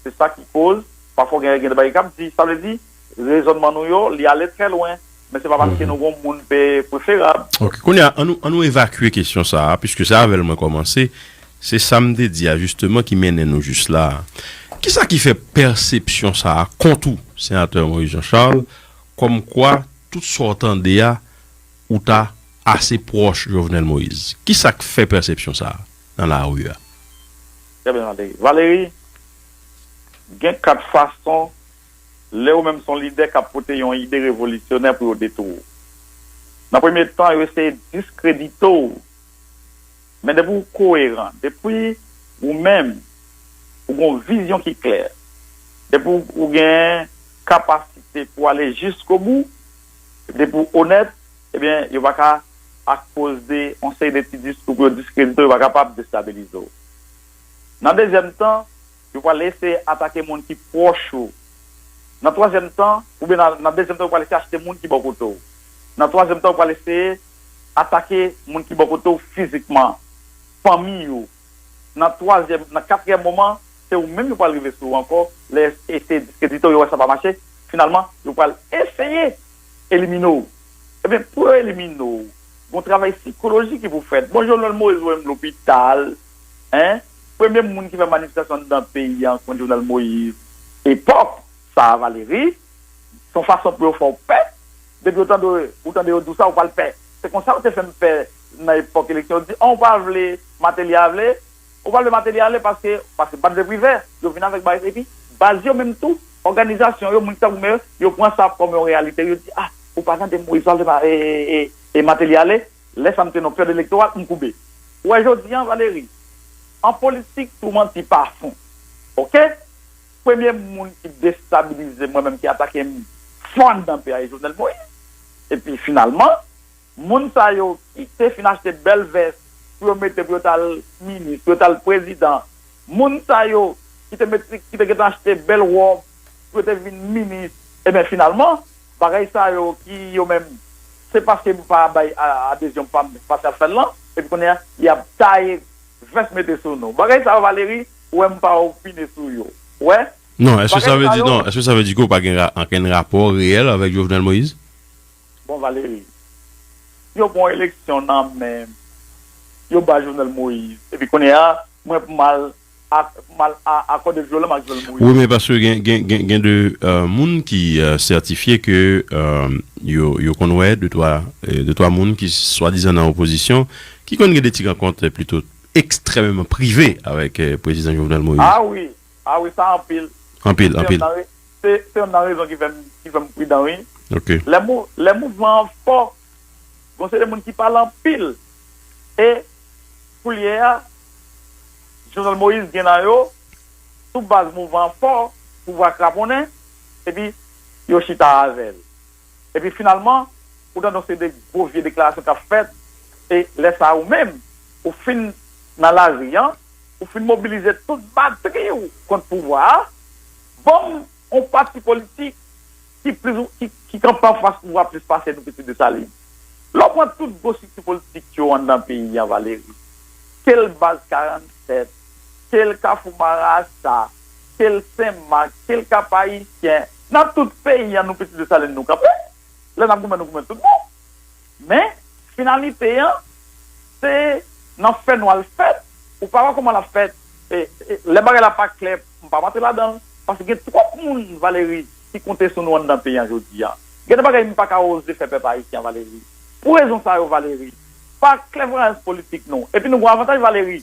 Se sa ki koz, pafwa w gen, gen de bagay k ap di. Sa vle di, rezònman nou yo, li ale trè lwen. Men se pa paske nou gon moun pe preferab. Ok, kounye a, ann nou, ann nou evakye kesyon sa a, piske se avè l mwen kòmanse. Se sa m te di a, jisteman, ki mennen nou jis la a. Kisa ki fè pèsepsyon sa a kont ou, Senatè Moïse Jean Charles, kòmkwa tout sa w tande a, ou ta ase pwòch Jovenel Moïse? Kisa k fè pèsepsyon sa a nan lari a? Trè byen, Valéry. Valéry, gen kat fason, lè ou menm se yon lidè k ap pote yon ide revolisyonè pou yo detwi w. Nan premye tan, yo eseye diskredite w. Men depi w koeran, depi ou menm, ou gen yon vizyon ki klè, depi w, ou gen kapasite pou ale jiskobou, depi w onèt, ebyen, yo pa ka, akoz de yon seri de ti diskou pou yo diskredite w, yo pa kapab destabilize w. Nan dezyèm tan, yo pral eseye atake moun ki pwòch ou. Nan twazyèm tan, oubyen nan, nan dezyèm tan, yo pral eseye achte moun ki bò kote w. Nan twazyèm tan, yo pral eseye atake moun ki bò kote w fizikman, fanmi yo. Nan twazyèm, nan katriyèm moman, se ou menm yo pral rive sou ou ankò, lè eseye diskredite w, yo wè sa pa mache, finalman, yo pral eseye elimine w. Ebyen, pou yo elimine w, gon travay sikolojik ki pou fèt. Bon, Jovenel Moïse, ou wè m lopital, en, premye moun ki fè manifestasyon anndan peyi a kont Jovenel Moïse, epòk sa a, Valéry, se yon fason pou yo fè w pè. Depi yo tande, ou tande yo di w sa, ou pral pè. Se konsa yo te fè m pè nan epòk eleksyon. Yo di, an, ou pa vle, Martelly a vle, ou pa vle Martelly ale paske, paske pa t vle Privè. Yo vin avèk bagay, epi baz yo menm tou, òganizasyon yo, moun ki t ap goumen yo, yo pran sa kòm yon reyalite. Yo di, a, ou pa tande Moïse pral, e, e, e, e Martelly ale. Lè sa m te nan peryòd elektoral, m koube. Ou wè jodi a, Valéry, an politik, tou manti pa fon. Oke? Premye moun ki destabilize mwen menm, ki atake m fò anndan peyi a, e Jovenel Moïse. Epi finalman, moun sa yo ki te fin achte bèl vès pou yo mete pou yo t al minis, pou yo t al prezidan, moun sa yo ki te mete, ki te gentan achte bèl wòb pou yo te vin minis, ebyen finalman, bagay sa yo ki yo menm, se paske m pa bay a-, adezyon pa m, pa sa fè l lan, epi kounye a, y ap taye vès mete sou nou. Bagay sa yo, Valéry, ou wè m pa opine sou yo. Ou wè? Non, èske sa vle di, non, èske sa vle di ke w pa gen ra-, ankenn rapò reyèl avèk Jovenel Moïse? Bon, Valéry, yo pran eleksyon nan men, yo ba Jovenel Moïse. Epi kounye a, mwen pou m al, ak, m al a-, akòde vyolans ak Jovenel Moïse. Wi, men paske gen, gen, gen, gen de, euh, moun ki, euh, sètifye ke, euh, yo, yo konn wè de twa, euh, de twa moun ki swadizan nan opozisyon, ki konn gen de ti rankont, euh, plito ekstrèmeman prive avèk, euh, prezidan Jovenel Moïse. Ah wi, ah wi, sa anpil. Anpil, se anpil. Youn nan re-, se, se youn nan rezon ki fè m, ki fè m pridan, wi. Ok. Lè mou-, lè mouvman an fò, gon seri de moun ki pale anpil. E koulye a, Jovenel Moïse gen nan yo, sou baz mouvman an fò, pouvwa kraponnen, epi yo chita avè l. Epi finalman, ou tande yon seri de gwo vye deklarasyon k ap fèt, e lè sa a ou menm, ou fin nan lari a, ou fin mobilize tout batri w kont pouvwa a, ban m yon pati politik ki plis, ki, ki kanpe anfas pouvwa plis pase nou, Pitit Desalin. Lè w pran tout gwo estrikti politik yo anndan peyi a, Valéry, ke l Baz karannsèt, ke l Kafou Marasa, ke l Senmak, ke l Kap Ayisyen, nan tout peyi a, nou, Pitit Desalin, nou kanpe. Lè n ap goumen, nou goumen tout bon. Men, finalite an, se nan fènwa l fèt. Ou pa wè kòman l ap fèt. E, e, lè bagay la pa klè, m p ap antre ladan l. Paske gen twòp moun, Valéry, ki konte sou nou anndan peyi an jodi a. Gen de bagay m pa ka oze fè pèp ayisyen an, Valéry. Pou rezon sa yo, Valéry, pa klèvwayans politik nou. Epi nou gen yon avantaj, Valéry.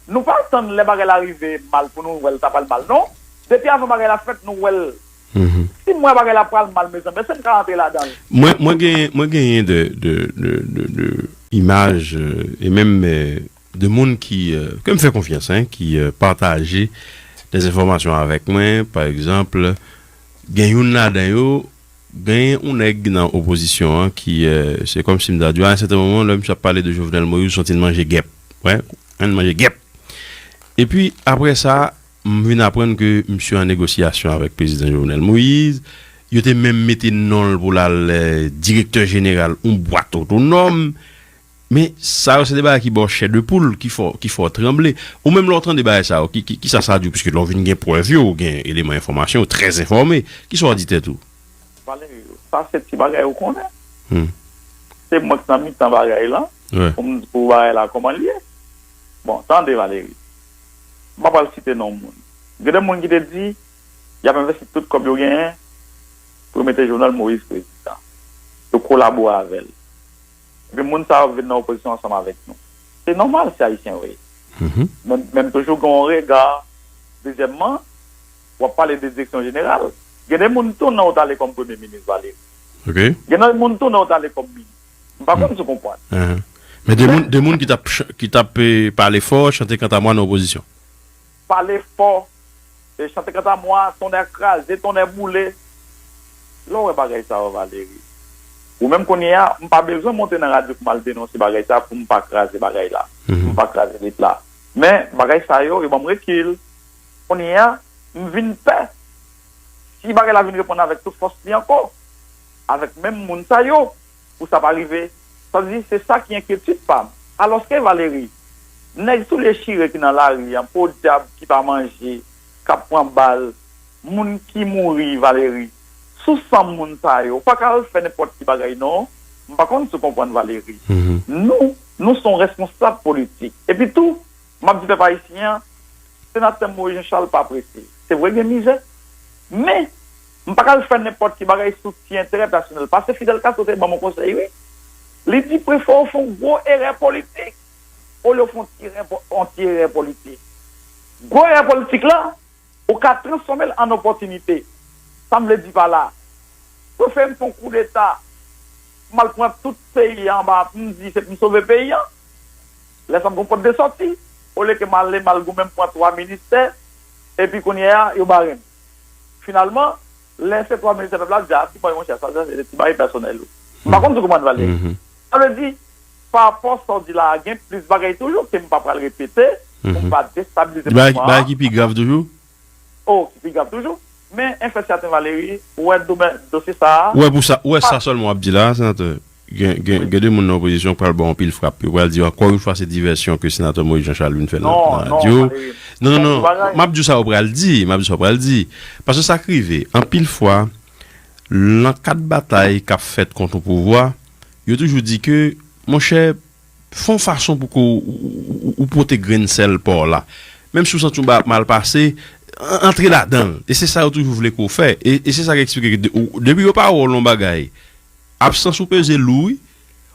Nou pa tann lè bagay la rive mal pou nou wè l ta pral mal, non. Depi avan bagay la fèt, nou wè l. Si m wè bagay la pral mal, mezanmi, èske m ka rantre ladan l? Mwen, mwen gen, mwen genyen de, de, de, de, de imaj, euh, e menm, euh, de moun ki, euh, ke m fè konfyans, en, ki, euh, pataje de enfòmasyon avèk mwen. Pa egzanp, gen youn ladan yo, gen yon nèg nan opozisyon an ki, euh, se kòmsi m ta di, a yon sèten moman, lè misye ap pale de Jovenel Moïse, ou santi l manje gèp. Wè, l manje gèp. Epi, apre sa, m vin aprann ke misye an negosyasyon avèk prezidan Jovenel Moïse. Yo te menm mete non l pou l al, eh, direktè jeneral yon bwat otonòm. Men sa yo se de bagay ki ba w chè de poul, ki fè w, ki fè w tranble. Ou menm lè w tande bagay sa yo, ki, ki, kisa sa di w? Piske lè w vin gen prèv yo, ou gen eleman enfòmasyon, ou trè enfòme. Kisa w di tèt ou? Valerio, sa se ti bagay ou konnen. Se mwen k nan mitan bagay lan, pou m di pou bagay la kòman l ye. Bon, tande, Valéry. m pa pral site non moun. Gen de moun ki te di, y ap envesti tout kòb yo genyen pou yo mete Jovenel Moïse prezidan. Yo kolabore avè l. Epi moun sa yo vin nan opozisyon ansanm avèk nou. Se nòmal, se Ayisyen yo ye. Men, men m toujou gen yon rega. Dezyèmman, w ap pale de direksyon jeneral. Gen de moun tou nan w t ale kòm premye minis, Valéry. Gen de moun tou nan w t ale kòm minis. M pa konn si w konprann. Men de moun, de moun ki t ap, ki t ap, eh, pale fò, chante kanta mwa nan opozisyon. Pale fò, e chante kanta mwa, tonnè kraze, tonnè boule. Lè w wè bagay sa yo, Valéry, ou menm kounye a, m pa bezwen monte nan radyo pou m al denonse bagay sa pou m pa kraze bagay la, pou m pa kraze lit la. Men, bagay sa yo, yo ban m rekil. Kounye a, m vin pè. Si bagay la vin reprann avèk tout fòs li ankò, avèk menm moun sa yo, pou sa pa rive. Sa vle di, se sa ki enkyetid pa m. Alòske, Valéry, nèg soulye chire ki nan lari an, podyab ki pa manje, k ap pran bal, moun ki mouri, Valéry, sou san moun sa yo, ou pa ka al fè nenpòt ki bagay non. M pa konn si w konprann, Valéry. Nou, nou se yon responsab politik. Epi tou, m ap di pèp ayisyen an, senatè Moïse Jean Charles pa prese. Se vre gen mizè, men m pa ka al fè nenpòt ki bagay sou ti enterè pèsonèl. Paske Fidel Castro te ban m yon konsèy, wi. Li di, prefere w fè yon gwo erè politik olye w fè yon ti erè po-, yon ti erè politik. Gwo erè politik la, ou ka transfòme l an opòtinite. Sa m vle di pa la, prefere m fè yon koudeta, m al pran tout peyi a anba, m di se pou m sove peyi a. Lè sa m gon pòt de sòti, olye ke m ale, m al goumen, m pran twa ministè, epi kounye a, yo bare m. Finalman, lè se twa ministè pèp la, di, a, ti bòy, monchè, sa, sa, se ti bagay pèsonèl ou. M pa konn si w konprann, Valéry. Sa vle di, pa rapò sa w di la a, gen plis bagay toujou ke m pa pral repete, pou m pa destabilize mouvman an. Bagay ki pi grav toujou? O, ki pi grav toujou. Men, enfè sèten, Valéry, ou wè domè-, dosye sa a. Ou wè pou sa, ou wè sa sèlman w ap di la, senatè. Gen, gen, gen de moun nan opozisyon k pral ba w anpil frap. Yo pral di w, ankò yon fwa, se divèsyon ke senatè Moïse Jean Charles vin fè nan, nan radyo. Non, non, non, m ap di w sa yo pral di, m ap di w sa yo pral di. Paske sa k rive, anpil fwa, nan kad batay k ap fèt kont yon pouvwa, yo toujou di ke, monchè, fè yon fason pou ke w, ou, ou, ou pote grenn sèl pa w la. Menm si w santi yon bagay ap mal pase, an-, antre ladan l. E se sa yo toujou vle ke w fè. E, e se sa k eksplike ke de-, ou, depi yo pa wè w nan yon bagay, absans ou peze lou, wi.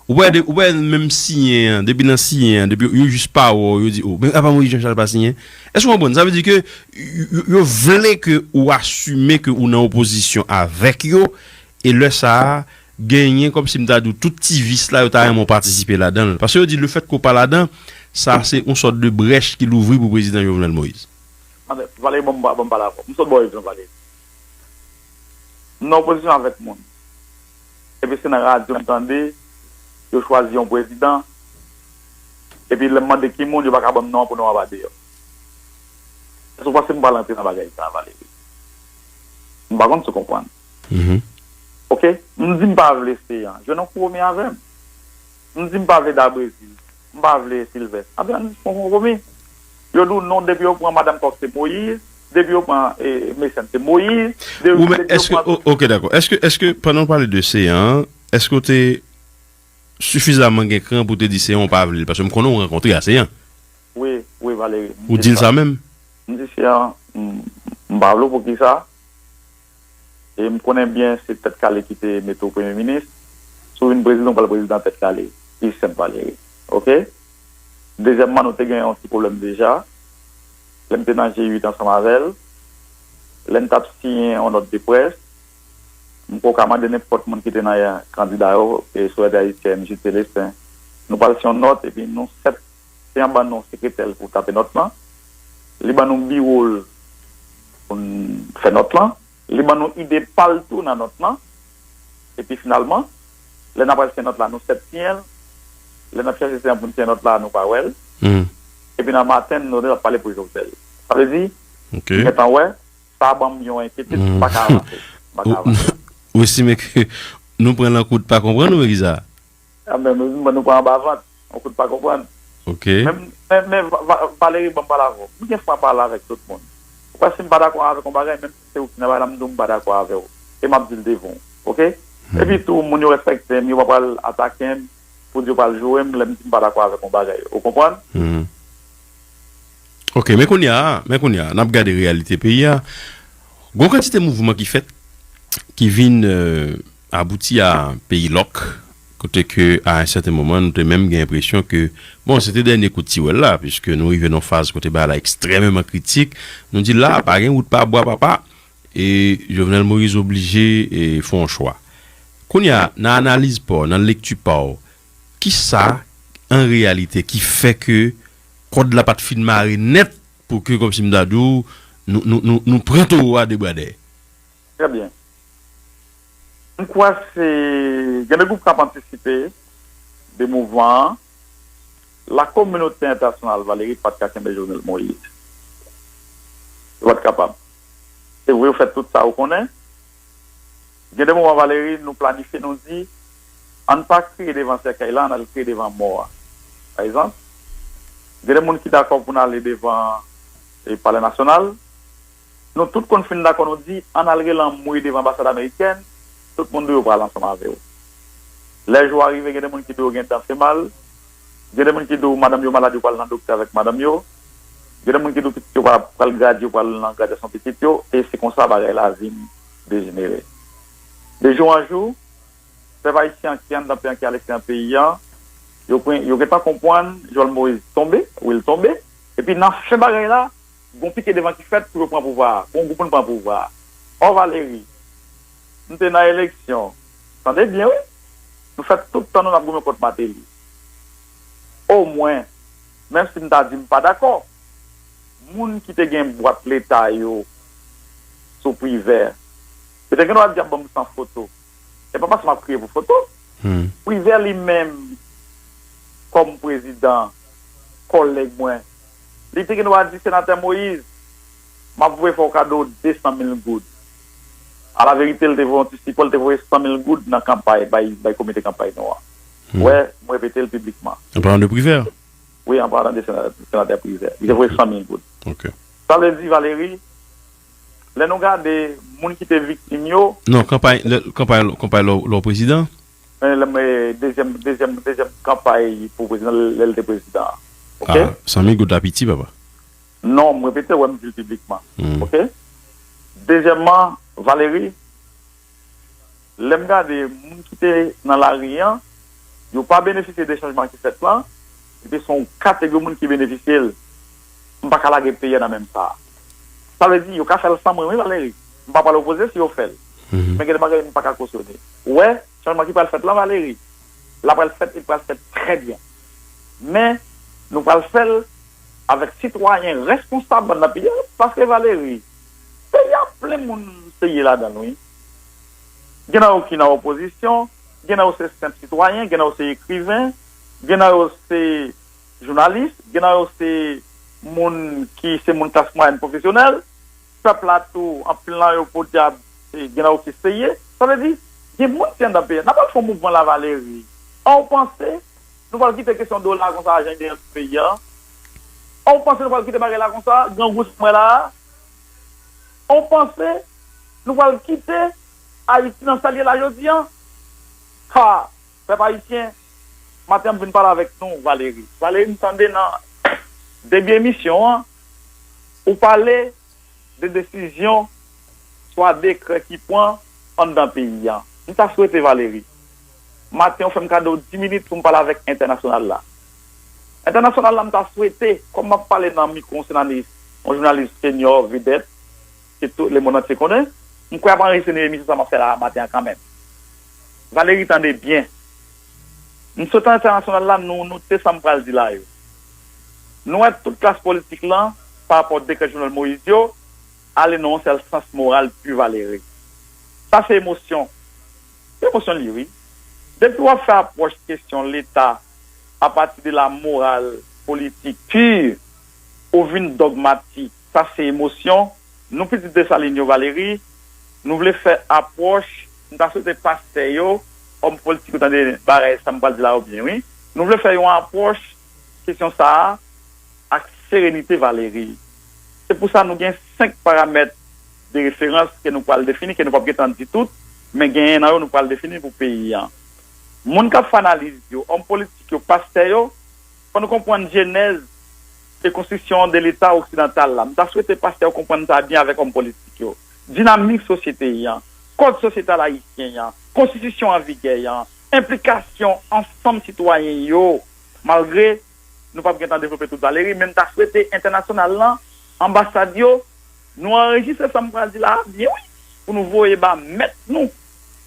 Ou pa wè de, ou pa wè menm siyen an, depi nan siyen an, depi yo, yo jis pa wè w, yo di, o, men apa Moïse Jean Charles pa siyen? Èske w konprann? Sa vle di ke yo, yo, yo vle ke ou asime ke ou nan opozisyon avèk yo, e lè sa a, genyen kòmsi m ta di w tout ti vis la, yo ta renmen w patisipe ladan l. Paske yo di lefètke w pa ladan, sa se yon sòt de brèch ki louvri pou prezidan Jovenel Moïse. Tande, Valéry, ban m, ban m pale avè w. M sot bò egzanp, Valéry. M nan opozisyon avèk moun. Epi se nan radyo m tande yo chwazi yon prezidan. Epi lè m mande ki moun, yo pa ka ban m non an pou non an pa deyò. Èske w panse m pral antre nan bagay sa a, Valéry? M pa konn si w konprann. Oke? M di m pa vle Seyan. Jwenn yon konpwomi avè m. M di m pa vle Dabrezil. M pa vle Silvès. Anben, ann fè yon konpwomi. Yo di w non, depi yo pran Madanm Kòk se Moyiz, depi yo pran, eh, Mecène se Moyiz, de-, Ou men, depi yo èske, pran o-, oke, dakò. Èske, èske, pandan w pale de Seyan an, èske w te sifizaman gen kran pou w te di Seyan w pa vle l? Paske m konnen w rankontre a Seyan. Wi, wi, Valéry. Ou di l sa menm? M di Seyan, m, m pa vle w poukisa? E m konnen byen se Tèt Kale ki te mete w premye minis. Si w vin prezidan, w pral prezidan Tèt Kale. Li senp, Valéry. Oke? Dezyèmman, nou te gen yon ti pwoblèm deja. Lè m te nan G uit ansanm avè l, lè n t ap siyen yon nòt de près, m kwè w ka mande nenpòt moun ki te nan kandida yo, e Soyète Haïtienne, Jude Célestin. Nou pral siyen yon nòt, epi nou sèt, se an ban nou sekretè l pou tape nòt lan. Li ban nou biwo l pou n fè nòt lan. Li ban nou ide pa l tou nan nòt lan. Epi finalman, lè n ap pral siyen nòt la, nou sèt siyen l. Lè n ap chèche Seyan pou n siyen nòt la, nou pa wè l. Epi nan maten, nou te ap pale pou Jovenel. Sa vle di, m gentan wè, sa ban m yon enkyetid, m pa ka avanse. M pa ka avanse. Ou estime ke nou pran nan kout pa konprann oubyen kisa? Anben, nou, nou pran anba vant, yon kout pa konprann. Oke. Men, men, men, Va-, Va-, Valéry, ban m pale avè w. M gen fwa pale avèk tout moun. Ou kwè si m pa dakò avèk yon bagay, menm si se ou ki nan bagay la, m di w m pa dakò avè w. E m ap di l devan w. Oke? Epi tou, moun yo respekte m, yo pa pral atake m, pou di yo pral joure m, lè m di m pa dakò avèk yon bagay. Ou konprann? Ok, men kounye a, men kounye a, n ap gade reyalite peyi a. Gon kantite mouvman ki fèt, ki vin, euh, abouti a peyi lòk, kote ke, a yon sèten moman, nou te menm gen enpresyon ke, bon, se te dènye kout tiwèl la, piske nou rive nan faz kote bagay la ekstrèmeman kritik. Nou di la, pa gen wout pa bwa, papa, e Jovenel Moïse oblije, e, fè yon chwa. Kounye a, nan analiz pa w, nan lekti pa w, kisa, an reyalite, ki fè ke kòd la pa t fin mare nèt pou ke, kòmsi m ta di w, nou, nou, nou, nou pran towo a de bra dèyè? Trè byen. M kwè se, gen de gwoup k ap antisipe de mouvman an. Lakominote entènasyonal, Valéry, pa t ka kenbe Jovenel Moïse. Yo pa t kapab. Se vre, yo fè tout sa yo konnen. Gen de moman, Valéry, nou planifye, nou di, ann pa kriye devan sèkèy la, ann al kriye devan mò a. Pa egzanp, gen de moun ki dakò pou n ale devan, e, Palè Nasyonal. Nou tout konn fin dakò, nou di, ann al rele anmwe devan anbasad amerikèn, tout moun di yo pral ansanm avè w. Lè jou a rive, gen de moun ki di yo gen dan fè mal, gen de moun ki di w madanm yo malad, yo pral nan doktè avèk madanm yo, gen de moun ki di w pitit yo pral, pral gradye, yo pral nan gradyasyon pitit yo, e se konsa bagay la vin dejenere. De jou an jou, pèp ayisyen an ki anndan peyi an, ki aleksteryè peyi an, yo pran, yo gentan konprann Jovenel Moïse tonbe, wi, l tonbe, epi nan fen bagay la, gon pike devan ki fèt pou yo pran pouvwa a, pou yon gwoup moun pran pouvwa a. Ò, Valéry, nou te nan eleksyon. Tande byen, wi. Nou fè tout tan nou n ap goumen kont Martelly. Omwen, menm si m ta di m pa dakò, moun ki te gen bwat leta yo sou Privè, yo te gen dwa di ap ban m san foto. E pa paske m ap kriye pou foto. Hmm. Privè li menm, kòm prezidan, kòlèg mwen, li te gen dwa di, Senatè Moïse, m ap voye fè w kado de san mil goud. Alaverite, l te voye yon ti sipò, l te voye san mil goud nan kanpay, bay, bay komite kanpay nou an. Hmm. Wè, m repete l piblikman. An palan de Privè? Wi, an palan de sena-, senatè Privè. Li te voye san mil goud. Ok. Sa vle di, Valéry, lè nou gade moun ki te viktim yo. Non, kanpay, lè, kanpay, kanpay lè w, lè w prezidan? Eh, lè mwen, dezyèm, dezyèm, dezyèm kanpay pou prezidan, lè l te prezidan an. Ok? Ah, san mil goud la piti, papa. Non, m repete, wè m di l piblikman. Hmm. Ok? Dezyèmman, Valéry, lè m gade moun ki te nan lari an, yo pa benefisye de chanjman ki fèt lan, epi se yon kategori moun ki benefisye l. M pa ka lage peyi a nan menm sa a. Sa vle di, yo ka fè l san mwen, wi, Valéry. M pa pral opoze si yo fè l. Mhm. Men gen de bagay m pa ka kosyone. Ou wè, chanjman ki pral fèt lan, Valéry, l ap pral fèt, e l pral fèt trè byen. Men, nou pral fè l avèk sitwayen responsab anndan peyi a, paske, Valéry, peyi a plen moun serye ladan l, wi. Gen nan yo ki nan opozisyon, gen nan yo se senp sitwayen, gen nan yo se ekriven, gen nan yo se jounalis, gen nan yo se moun ki se moun klas mwayèn pwofesyonèl. Pèp la tou, anpil nan yo podyab, e, gen nan yo ki serye. Sa vle di, gen moun ki anndan peyi a. N ap al fè yon mouvman la, Valéry. An ou panse nou pral kite kesyon dola konsa a jan l ye nan peyi a? An ou panse nou pral kite bagay la konsa, grangou sa m wè la a? An ou panse nou pral kite Ayiti nan sa l ye la jodi a? Ha! Pèp ayisyen, maten an m vin pale avèk nou, Valéry. Valéry, m tande nan debi emisyon an, ou pale de desizyon, swa dekrè ki pran anndan peyi a. M ta swete, Valéry, maten ou fè m kado dis minit pou m pale avèk entènasyonal la. Entènasyonal la, m ta swete, kòm m ap pale nan mikwo yon jounalis, yon jounalis senyò, vedèt, ke tout lemonn antye konnen, m kwè y ap anrejistre emisyon sa m ap fè la a maten an kanmenm. Valéry, tande byen. M swete entènasyonal la, nou note sa m pral di la yo. Nou wè tout klas politik lan, pa rapò dekrè Jovenel Moïse yo, ale nan yon sèl sans moral pi, Valéry. Sa se emosyon. Se emosyon li, wi. Depi w ap fè apwòch kesyon Leta apati de la moral politik pi, ou vin dogmatik. Sa se emosyon. Nou pitit Desalin yo, Valéry, nou vle fè apwòch, m ta swete pastè yo, òm politik yo tande bagay sa m pral di la yo byen, wi. Nou vle fè yon apwòch kesyon sa a ak serenite, Valéry. Se pou sa nou gen senk paramèt de referans ke nou pral defini, ke nou p ap gentan di tout, men genyen nan yo nou pral defini pou peyi a. Moun k ap fè analiz yo, òm politik yo, pastè yo, fò nou konprann jenèz e konstriksyon de Leta oksidantal la. M ta swete pastè yo konprann sa byen avèk òm politik yo. Dinamik sosyete an, kòd sosyetal ayisyen an, konstitisyon an vigè an, enplikasyon ansanm sitwayen yo, malgre nou p ap gentan devlope tout Valeri, men m ta swete entènasyonal lan, anbasad yo, nou anrejistre sa m pral di la a byen wi, pou nou voye ba mèt nou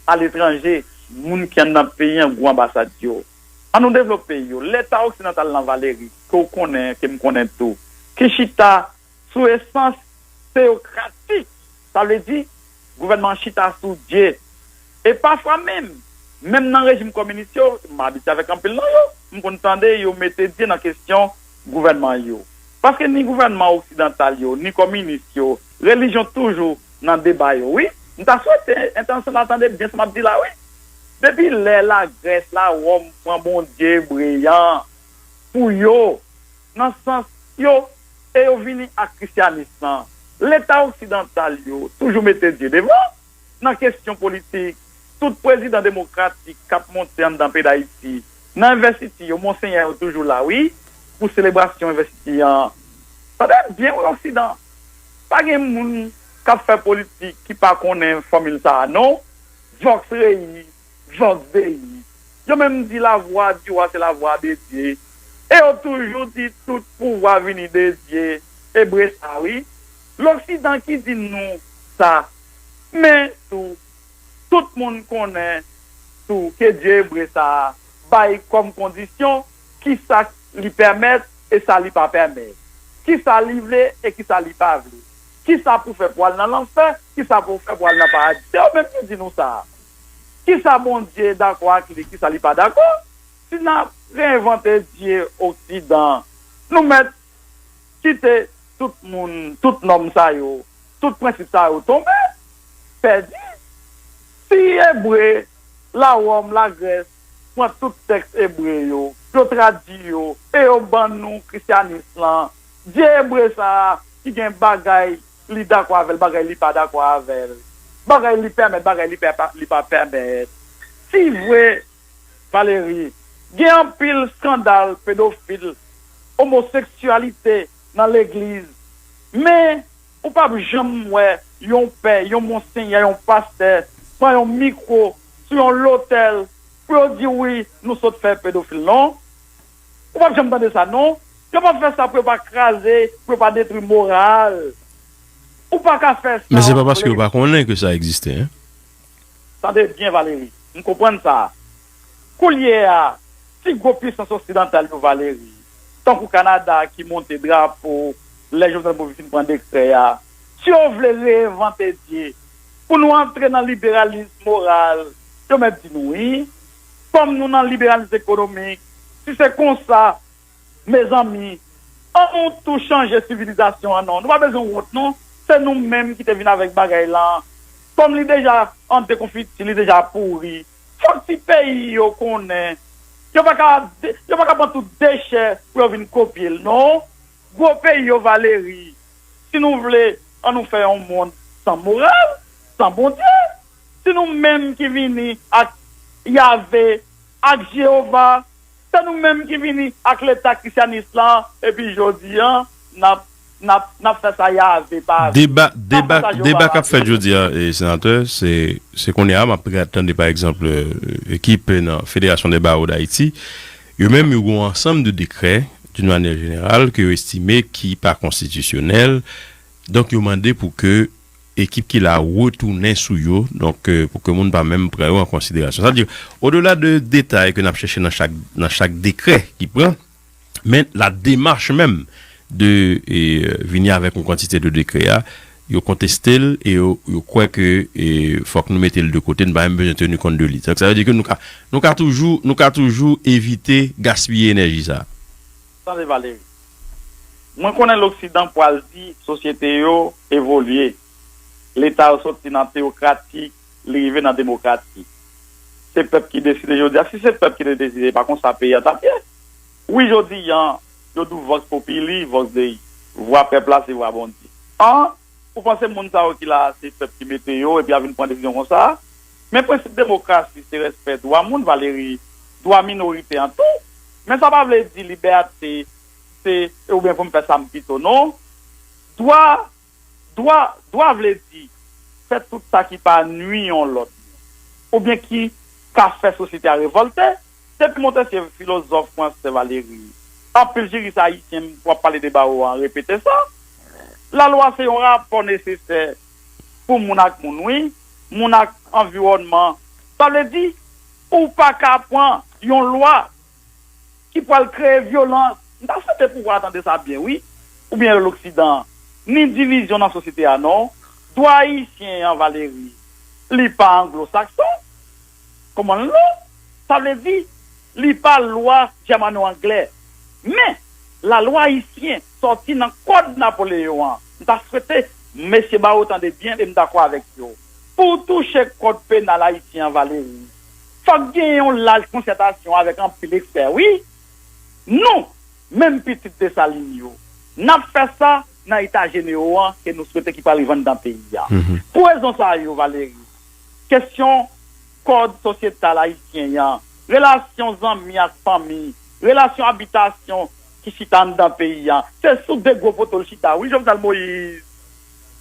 aletranje, moun ki anndan peyi an, gwo anbasad yo. An nou devlope yo. Leta oksidantal lan Valeri, ke w konnen, ke m konnen tou, ki chita sou esans teyokratik, sa vle di gouvènman an chita sou Dye. E pafwa menm, menm nan rejim kominis yo, m abitye avèk anpil nan yo, m konn tande yo mete Dye nan kesyon gouvènman yo. Paske ni gouvènman oksidantal yo, ni kominis yo, relijyon toujou nan deba yo, wi. M ta swete entènasyonal tande byen sa m ap di la, wi. Depi lè Lagrès, Lawòm pran Bondye ebre an pou yo, nan sans yo, e yo vini ak krisyanis lan, Leta oksidantal yo toujou mete Dye devan. Nan kesyon politik, tout prezidan demokratik k ap monte anndan peyi Dayiti, nan envèstiti yo, monsenyè yo toujou la, wi, pou selebrasyon envèstiti an. Tande byen, wi, Oksidan. Pa gen moun k ap fè politik ki pa konnen fòmil sa a, non. Vox Rei, Vox Dei. Yo menm di la voix du roi, c'est la voix de Dieu. E yo toujou di tout pouvwa vini de Dye. Ebre sa, wi. Loksidan ki di nou sa. Men tou, tout moun konnen tou ke Dye ebre sa a bay kòm kondisyon kisa li pèmèt e sa li pa pèmèt. Kisa li vle e kisa li pa vle. Kisa pou fè pou al nan lanfè, kisa pou fè pou al nan paradi. Se yo menm ki di nou sa. Kisa Bondye dakò ak li, kisa li pa dakò? Si n ap reenvante Dye Oksidan, nou mèt kite tout moun, tout nòm sa yo, tout prensip sa yo tonbe, pèdi. Si Ebre, Lawòm, Lagrès pran tout tèks ebre yo, yo tradui yo, e yo ban nou krisyanis lan, Dye ebre sa a ki gen bagay li dakò avè l, bagay li pa dakò avè l, bagay li pèmèt, bagay li pa, li pa pèmèt. Si vre, Valeri, gen anpil eskandal pedofil, omoseksyalite nan legliz. Men, ou p ap janm wè yon pè, yon monsenyè, yon pastè pran yon mikwo sou yon lotèl pou yo di, wi, nou sot fè pedofil, non. Ou p ap janm tande sa, non. Yo p ap fè sa pou yo pa kraze, pou yo pa detwi moral. Ou pa ka fè sa. Men se pa paske yo pa konnen ke sa egziste, en. Tande byen, Valeri. M konprann sa. Koulye a, pi gwo pisans oksidantal yo, Valeri, tankou Kanada ki monte drapo lè Jovenel Moïse fin pran dekrè a, si yo vle reenvante Dye, pou nou antre nan liberalis moral, yo mèt di nou wi. Kòm nou nan liberalis ekonomik, si se konsa, mezanmi, an nou tou chanje sivilizasyon an non. Nou pa bezwen wont non. Se nou menm ki te vin avèk bagay lan. Kòm li deja an dekonfiti, li deja pouri. Fòk ti peyi yo konnen. Yo pa ka, yo pa ka pran tout dechè pou yo vin kopye l non. Gwo peyi yo, Valeri. Si nou vle, an nou fè yon mond san moral, san Bondye. Si nou menm ki vini ak Yave, ak Jewova, se nou menm ki vini ak leta krisyanis lan, epi jodi an, n ap, n ap, n ap fè sa Yave pa vle. Deba, deba, deba k ap fèt jodi a, e, senatè, se, se kounye a m ap tande, pa egzanp, e, ekip nan Federasyon de Bawo Dayiti, yo menm yo gen yon ansanm de dekrè, d'une manière générale, ke yo estime ki pa konstitisyonèl. Donk, yo mande pou ke ekip ki la retounen sou yo, donk, e, pou ke moun pa menm pran yo an konsiderasyon. Sa vle di, odela de detay ke n ap chèche nan chak, nan chak dekrè ki pran, men la demach menm de, e, vini avèk yon kantite de dekrè a, yo konteste l e yo, yo kwè ke, e, fòk nou mete l de kote, nou pa menm bezwen teni kont de li. Donk, sa vle di ke nou ka, nou ka toujou, nou ka toujou evite gaspiye enèji sa a. Tande, Valeri. Mwen konnen Loksidan pral di sosyete yo evolye. Leta yo soti nan teyokratik, li rive nan demokratik. Se pèp ki deside jodi a. Si se pèp ki te deside, pa konsa peyi a t ap ye. Wi, jodi a, yo di w Vox Populi, Vox Dei. Vwa pèp la, se vwa Bondye. An, ou panse moun sa yo ki la a, se pèp ki mete yo, epi y ap vin pran desizyon konsa? Men prensip demokrasi, se respè dwa moun, Valeri, dwa minorite an tou. Men sa pa vle di libète se, oubyen pou m fè sa m pito, non. Dwa, dwa, dwa vle di fè tout sa ki pa nui yon lòt moun, oubyen ki ka fè sosyete a revòlte. Depi Montesquieu, filozòf fransè Valéry, anpil jiris ayisyen w ap pale de bawo a repete sa. Lalwa se yon rapò nesesè pou moun ak moun, wi, moun ak anviwònman. Sa vle di, ou pa ka pran yon lwa ki pral kreye vyolans. M ta swete pouvwa a tande sa byen, wi. Oubyen loksidan, ni divizyon nan sosyete a, non. Dwa ayisyen an, Valéry, li pa anglo-sakson. Common law, sa vle di, li pa lwa jèmano-anglè. Men, lalwa ayisyen sòti nan kòd Napoleyon an. M ta swete mesye Bawo tande byen e m dakò avèk yo. Pou w touche kòd penal ayisyen an, Valéry, fòk gen yon laj konsètasyon avèk anpil ekspè, wi. Nou, menm pitit Desalin yo, n ap fè sa nan eta jenewo an ke nou swete ki pral rive anndan peyi a. Pou rezon sa yo, Valéry, kesyon kòd sosyetal ayisyen an, relasyon zanmi ak fanmi, relasyon abitasyon ki chita anndan peyi a, se sou de gwo poto l chita, wi, Jovenel Moïse.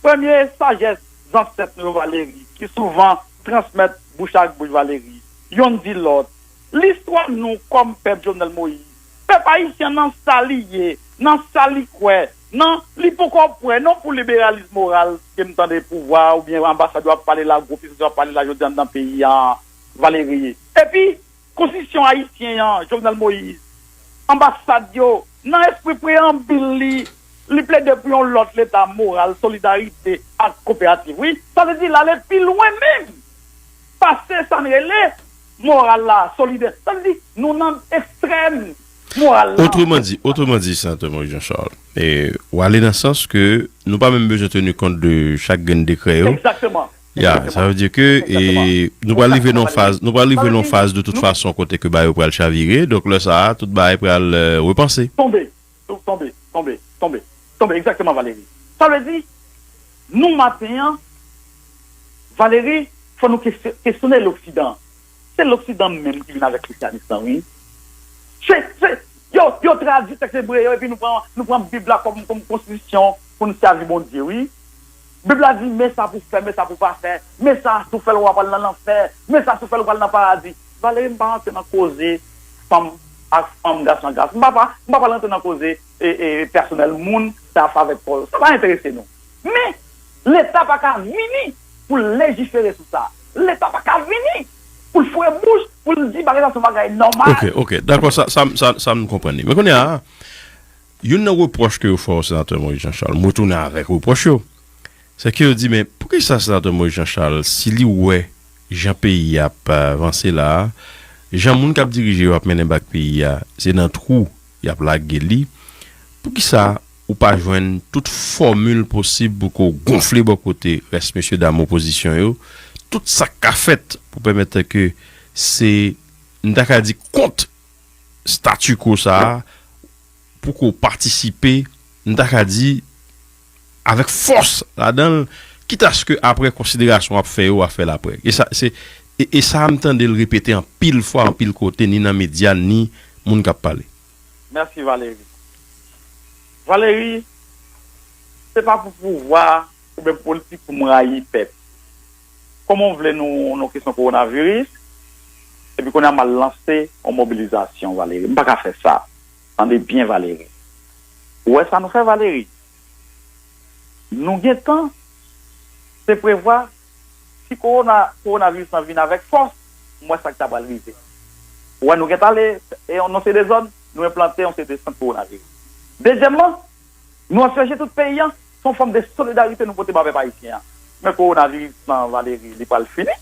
Premye, sajès zansèt nou yo, Valéry, ki souvan transmèt bouch ak bouch, Valéry. Yonn di lòt, listwa nou kòm pèp, Jovenel Moïse, pèp ayisyen nan sa li ye, nan sa li kwè, nan li poko prè non pou liberalis moral ke m tande pouvwa oubyen anbasad yo ap pale la, gwo pisans yo ap pale la jodi a anndan peyi a, Valéry. Epi, konstitisyon ayisyen an, Jovenel Moïse, anbasad yo, nan espri preyanbil li, li plede pou yon lòt leta moral, solidarite ak koperativ, wi. Sa vle di, l ale pi lwen menm pase sa n rele moral la, solidè. Sa vle di, nou nan ekstrèm moral la. Otreman di, otreman di, Senatè Moïse Jean Charles, e, w ale nan sans ke nou pa menm bezwen teni kont de chak grenn dekrè yo. Egzakteman. Ya, sa vle di ke, e, nou pral rive nan faz, nou pral rive nan faz de tout fason kote ke bagay yo pral chavire. Donk, lè sa a, tout bagay pral, e, repanse. Tonbe, tonbe, tonbe, tonbe, tonbe, egzakteman, Valéry. Sa vle di, nou maten an, Valéry, fò nou kesy-, kesyone loksidan. Se loksidan menm ki vin avèk krisyanis lan, wi. Se, se, yo, yo tradui tèks ebre yo, epi nou pran, nou pran Bib la kòm, kòm konstitisyon pou n sèvi Bondye, wi. Bib la di, men sa pou fè, men sa pou pa fè, men sa si w fè l w a pral nan lanfè, men sa si w fè l w a pral nan paradi. Valéry, m pa rantre nan koze fanm ak fanm, gason ak gason. M pa, pa, m pa pral rantre nan koze, e, e, pèsonèl moun, sa favè kò l. Sa pa enterese nou. Men, Leta pa ka vini pou l lejifere sou sa. Leta pa ka vini pou l foure bouch, pou l di bagay sa se yon bagay nòmal. Ok, ok, dakò, sa, sa, sa, sa m konprann li. Men kounye a, youn nan repwòch ke yo fè w, Senatè Moïse Jean Charles, m retounen avèk repwòch yo. Se ke yo di, men poukisa Senatè Moïse Jean Charles, si li wè jan peyi a ap, e, vanse la a, jan moun k ap dirije yo ap mennen bak peyi a, se nan twou y ap lage li, poukisa ou pa jwenn tout fòmil posib pou ke w gonfle bò kote rès mesye dam opozisyon yo, tout sa k ka fèt pou pèmèt ke se, m ta ka di, kont statu quo sa a, pou ke w patisipe, m ta ka di, avèk fòs ladan l, kitaske apre konsiderasyon w ap fè yo, w a fè l apre. E sa, se, e, e sa a m tande l repete anpil fwa, anpil kote, ni nan medya, ni moun k ap pale. Mèsi, Valéry. Valéry, se pa pou pouvwa oubyen pou politik pou m rayi pèp. Kòman w vle nou, nou kesyon kowonaviris, epi kounye a m al lanse yon mobilizasyon, Valéry? M pa ka fè sa. Tande byen, Valéry. Ou wè sa nou fè, Valéry? Nou gentan te prevwa si kowona, kowonaviris lan vin avèk fòs, m wè sa k ta pral rive. Ou wè, nou gentan ale e yon, nan seri de zòn, nou enplante yon seri de sant kowonaviris. Dezyèmman, nou ansèje tout peyi a, se yon fòm de solidarite nou pote ba pèp ayisyen an. Men kowonaviris lan, Valéry, li pral fini.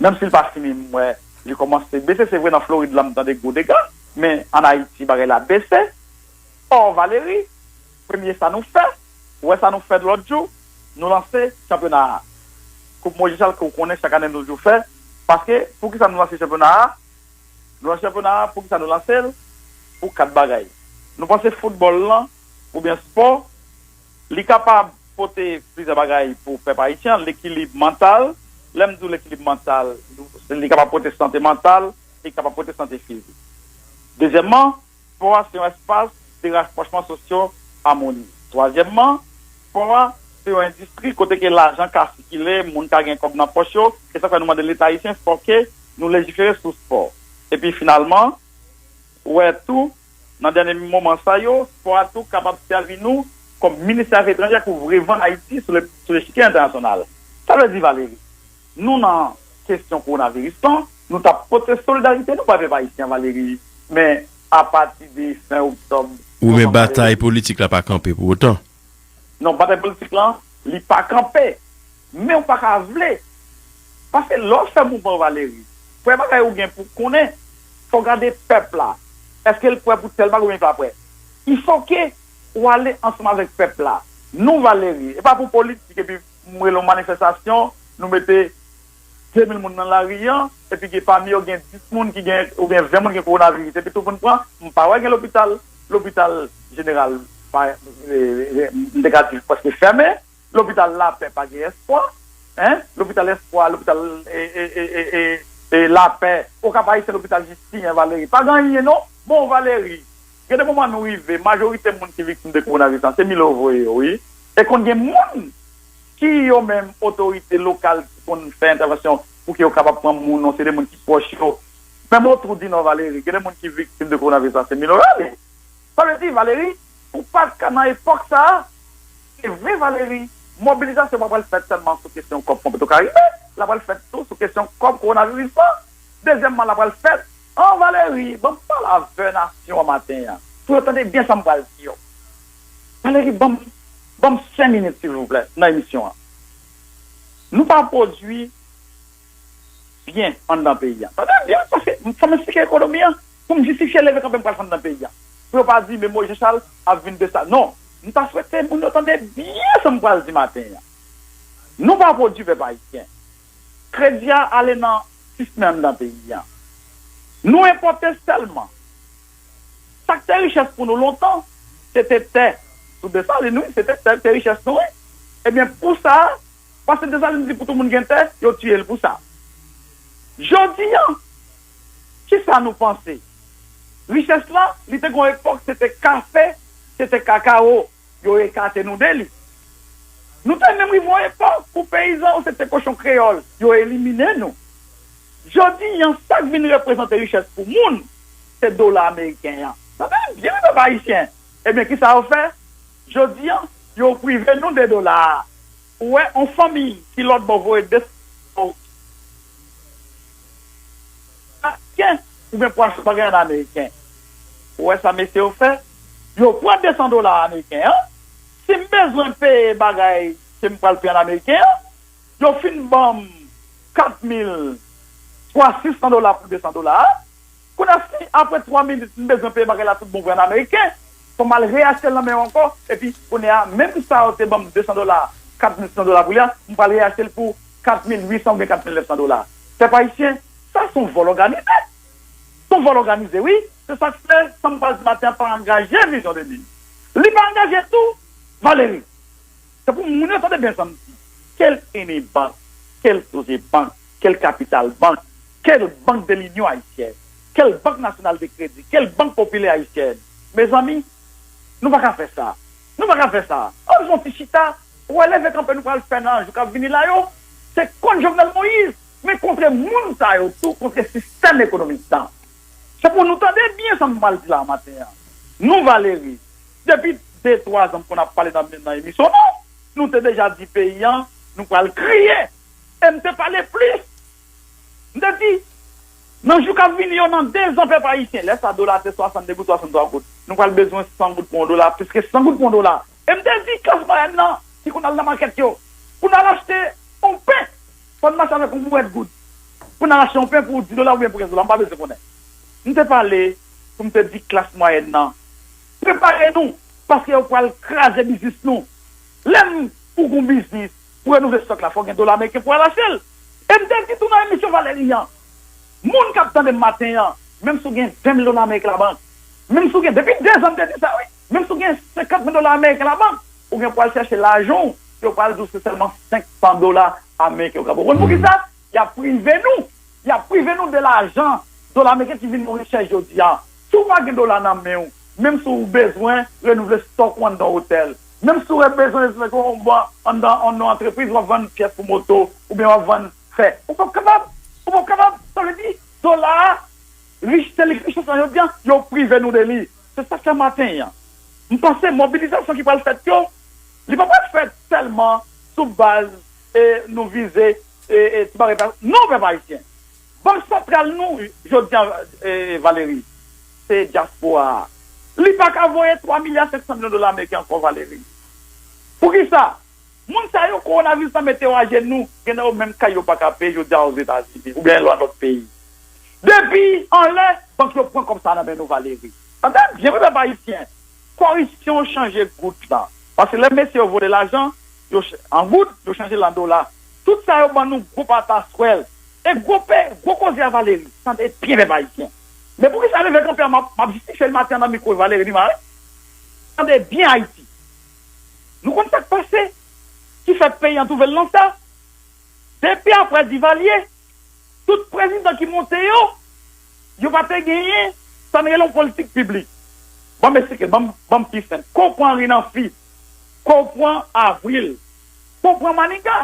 Menm si l pa fini, m wè li kòmanse bese. Se vre, nan Florid la, m tande gwo dega, men ann Ayiti, bagay la bese. Ò, Valéry, premye sa nou fè, ou wè sa nou fè lòt jou, nou lanse chanpyona a. Koup Moïse Jean Charles ke w konnen chak ane nou toujou fè, paske poukisa nou lanse chanpyona a? Nou lanse chanpyona a, poukisa nou lanse l? Pou kat bagay. Nou panse foutbòl lan, oubyen spò, li kapab pote plizyè bagay pou pèp ayisyen an, lekilib mantal. Lè m di w lekilib mantal, li kapab pote sante mantal, li kapab pote sante fizik. Dezyèmman, spò a se yon espas de rapwochman sosyo amoni. Twazyèmman, spò a se yon endistri kote ke lajan ka sikile, moun ka gen kòb nan pòch yo, e sa fè nou mande Leta ayisyen fò ke nou lejifere sou spò. Epi finalman, ou wè tou, nan dènye moman sa yo, spò a tou kapab sèvi nou kòm ministè afè etranjè pou revann Ayiti sou le, sou lechikye entènasyonal. Sa vle di, Valéry, nou nan kesyon kowonaviris lan, nou t ap pote solidarite nou bay pèp ayisyen, Valéry, men apati de fen oktòb, ou men batay politik la pa kanpe pou otan. Non, batay politik lan, li pa kanpe. Men ou pa ka vle. Paske lè w fè mouvman, Valéry, premye bagay ou gen pou konnen, fò w gade pèp la. Èske l prè pou tèl bagay oubyen l pa prè? Il faut que ou ale ansanm avèk pèp la. Nou, Valéry, e pa pou politik epi m rele yon manifestasyon, nou mete de mil moun nan lari an, epi gen pami yo gen dis moun ki gen, oubyen ven moun gen kowonaviris, epi tout moun pran, m pa wè gen lopital, lopital jeneral pa, e, e, e, m te ka di l prèske fèmen, lopital Lapè pa gen espwa, en, lopital espwa, lopital, e, e, e, e, e, e, Lapè, Okap Ayisyen, lopital Jistinyen, Valéry, pa gen anyen non, bon, Valéry, gen de moman nou rive, majorite moun ki viktim de kowonaviris lan, se Milo voye yo, wi, e konn gen moun ki yo menm otorite lokal ki konn fè entèvansyon pou ke yo kapab pran moun, non, se de moun ki pwòch yo. Menm Otwou di non, Valéry, gen de moun ki viktim de kowonaviris la, se Milo yo ale. Sa vle di, Valéry, ou pa t ka nan epòk sa a. Se vre, Valéry, mobilizasyon pa pral fèt sèlman sou kesyon kòb Petwokaribe, l ap pral fèt tou sou kesyon kòb kowonaviris la. Dezyèmman, l ap pral fèt an, Valéry, ban m pale avè nasyon an maten an. Pou yo tande byen sa m pral di yo. Valéry, ban m, ban m senk minit, silvouplè, nan emisyon an. Nou pa pwodui byen anndan peyi a. Tande byen, paske fò m esplike ekonomi an, pou m jistifye leve kanpe m pral fè anndan peyi a. Pou yo pa di, men Moïse Jean Charles ap vin de sa. Non, m ta swete moun yo tande byen sa m pral di maten an. Nou pa pwodui, pèp ayisyen. Kredi a ale nan sis men anndan peyi a. Nou enpòte sèlman. Sa k te richès pou nou lontan, se te tè. Sou Desalin, wi, se te tè ki te richès nou, wi. Ebyen, pou sa, paske Desalin di pou tout moun gen tè, yo tiye l pou sa. Jodi a, kisa nou panse? Richès la, li te gen yon epòk, se te kafe, se te kakawo, yo ekate nou de li. Nou te menm rive yon epòk pou peyizan yo se te kochon kreyòl, yo elimine nou. Jodi a, sa k vin reprezante richès pou moun, se dola ameriken an. Tande byen, pèp ayisyen. Ebyen, kisa yo fè? Jodi a, yo prive nou de dola a. Ou wè, yon fanmi ki lòt bò voye de san dola ameriken oubyen pwason bagay an ameriken. Ou wè sa mesye yo fè? Yo pran de san dola ameriken an. Si m bezwen peye bagay ke m pral peye an ameriken an, yo fin ban m kat mil swa sis san dola pou de san dola a. Kounye a, si apre twa minit, m bezwen peye bagay la tout bon vre an ameriken, fò m al reyachte l nan men yo ankò, epi kounye a, menm sa yo te ban m de san dola, kat mil sis san dola pou li a, m pral reyachte l pou kat mil uit san oubyen kat mil nèf san dola. Pèp ayisyen, sa se yon vòl òganize. Se yon vòl òganize, wi. Se sa k fè, sa m pral di maten an pa angaje Vizyon de mil. Li pa angaje tou, Valéry. Se pou moun yo tande byen sa m di. Kèl Unibank, kèl Sogebank, kèl Kapital Bank, kèl Bank de l'Union Haïtienne, kèl Bank Nasyonal de Kredi, kèl Bank Popilè Ayisyèn. Mezanmi, nou pa ka fè sa. Nou pa ka fè sa. Ann fè yon ti chita, ou wè leve kanpe nou pral fè nan jou k ap vini la yo, se kont Jovenel Moïse, men kontre moun sa yo tou, kontre sistèm ekonomik la. Se pou nou tande byen sa m pral di la maten an. Nou, Valéry, depi de, twa zan m konn ap pale nan, nan emisyon nou, nou te deja di peyi an, nou pral kriye. E m te pale plis. M te di, nan jou k ap vini yo, nan de zan, pèp ayisyen, lè sa dola te swasannde goud, swasanntwa goud, nou pral bezwen san goud pou yon dola, plis ke san goud pou yon dola. E m te di klas mwayèn nan, ki konn al nan makèt yo, pou n al achte yon pen, fò n mache avèk yon bouwèt goud. Pou n al achte yon pen pou dis dola oubyen pou kenz dola, m pa bezwen konnen. M te pale pou m te di klas mwayèn nan, prepare nou, paske yo pral kraze biznis nou. Lè m, ou gen yon biznis, pou renouvle stòk la, fò gen dola ameriken pou al achte l. E m te di tou nan emisyon Valéry an, moun k ap tande m maten an, menm si w gen ven mil dola ameriken labank, menm si w gen, depi de zan m te di sa, wi, menm si w gen senkant mil dola ameriken labank, ou gen pou al chèche lajan w, yo pral di w se sèlman senk san dola ameriken ou ka pran. Ou konn poukisa? Y ap prive nou. Y ap prive nou de lajan dola ameriken ki vin yon richès jodi a. Si w pa gen dola nan men w, Menm si w bezwen renouvle stòk ou anndan yon otèl, menm si w bezwen renouvle yon bon anndan yon antrepriz, w ap vann pyès pou moto, oubyen w ap vann fè. Ou p ap kapab. Ou p ap kapab. Sa vle di, dola a, rich, se li ki richès lan jodi a, yo prive nou de li. Se sa k fè maten an, m panse mobilizasyon ki pral fèt yo, li pa pral fèt sèlman sou baz e nou vize e, e ti bagay pa. Non, pèp ayisyen. Bank santral nou, jodi a, e, Valery, se dyaspora a. Li pa ka voye twa milya senk san milyon dola ameriken ankò, Valery. Poukisa? Moun sa yo, kowonaviris la mete yo ajenou, gen nan yo menm kay yo pa ka peye, jodi a Ozetazini, oubyen nan lòt peyi. Depi anlè, bank yo pran kòb sa nan men nou, Valery. Tande byen, wi, pèp ayisyen. Kòripsyon chanje goud lan. Paske lè mesye yo vole lajan, yo ch-, an goud, yo chanje l an dola. Tout sa yo ban nou gwo pataswèl. E gwo pè, gwo koze a, Valery. Tande byen, pèp ayisyen. Men poukisa leve kanpe a, m ap, m ap jistifye l maten an nan mikwo Valery Desmarais? Tande byen, Ayiti. Nou konn sa k pase, ki fè peyi an twouve l nan sa. Depi apre Divalye, tout prezidan ki monte yo, yo pa te genyen sa n rele yon politik piblik. Ban m esplike, ban m, ban m pi senp. Ke w pran Renan Fils, ke w pran Avril, ke w pran Maniga.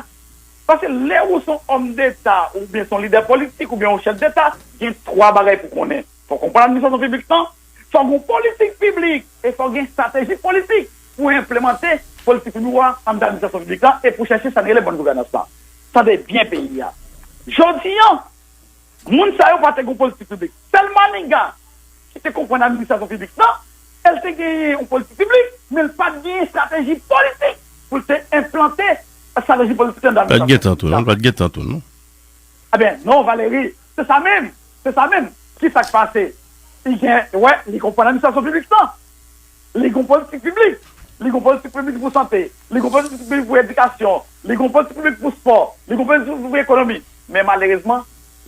Paske lè ou se yon òm deta, oubyen se yon lidè politik, oubyen yon chèf deta, gen twa bagay pou konnen. Fò w konprann administrasyon piblik lan, fò w gen yon politik piblik, e fò w gen estrateji politik pou enplimante politik piblik ou a anndan administrasyon piblik lan e pou chèche sa n rele bòn gouvènans lan. Tande byen peyi a. Jodi an, moun sa yo pa te gen yon politik piblik. Sèl Maniga ki te konprann administrasyon piblik lan, e l te genyen yon politik piblik, men l pa t genyen estrateji politik pou l te enplante estrateji politik anndan administrasyon piblik lan. Pa t gentan tou, non? Pa t gentan tou, non? Ebyen, non, Valery, se sa menm, se sa menm. Ki sa k pase? Li gen, wè, li konprann administrasyon piblik lan. Li gen yon politik piblik. Li gen yon politik piblik pou sante. Li gen yon politik piblik pou edikasyon. Li gen yon politik piblik pou spò. Li gen yon politik piblik pou ekonomi. Men malerezman,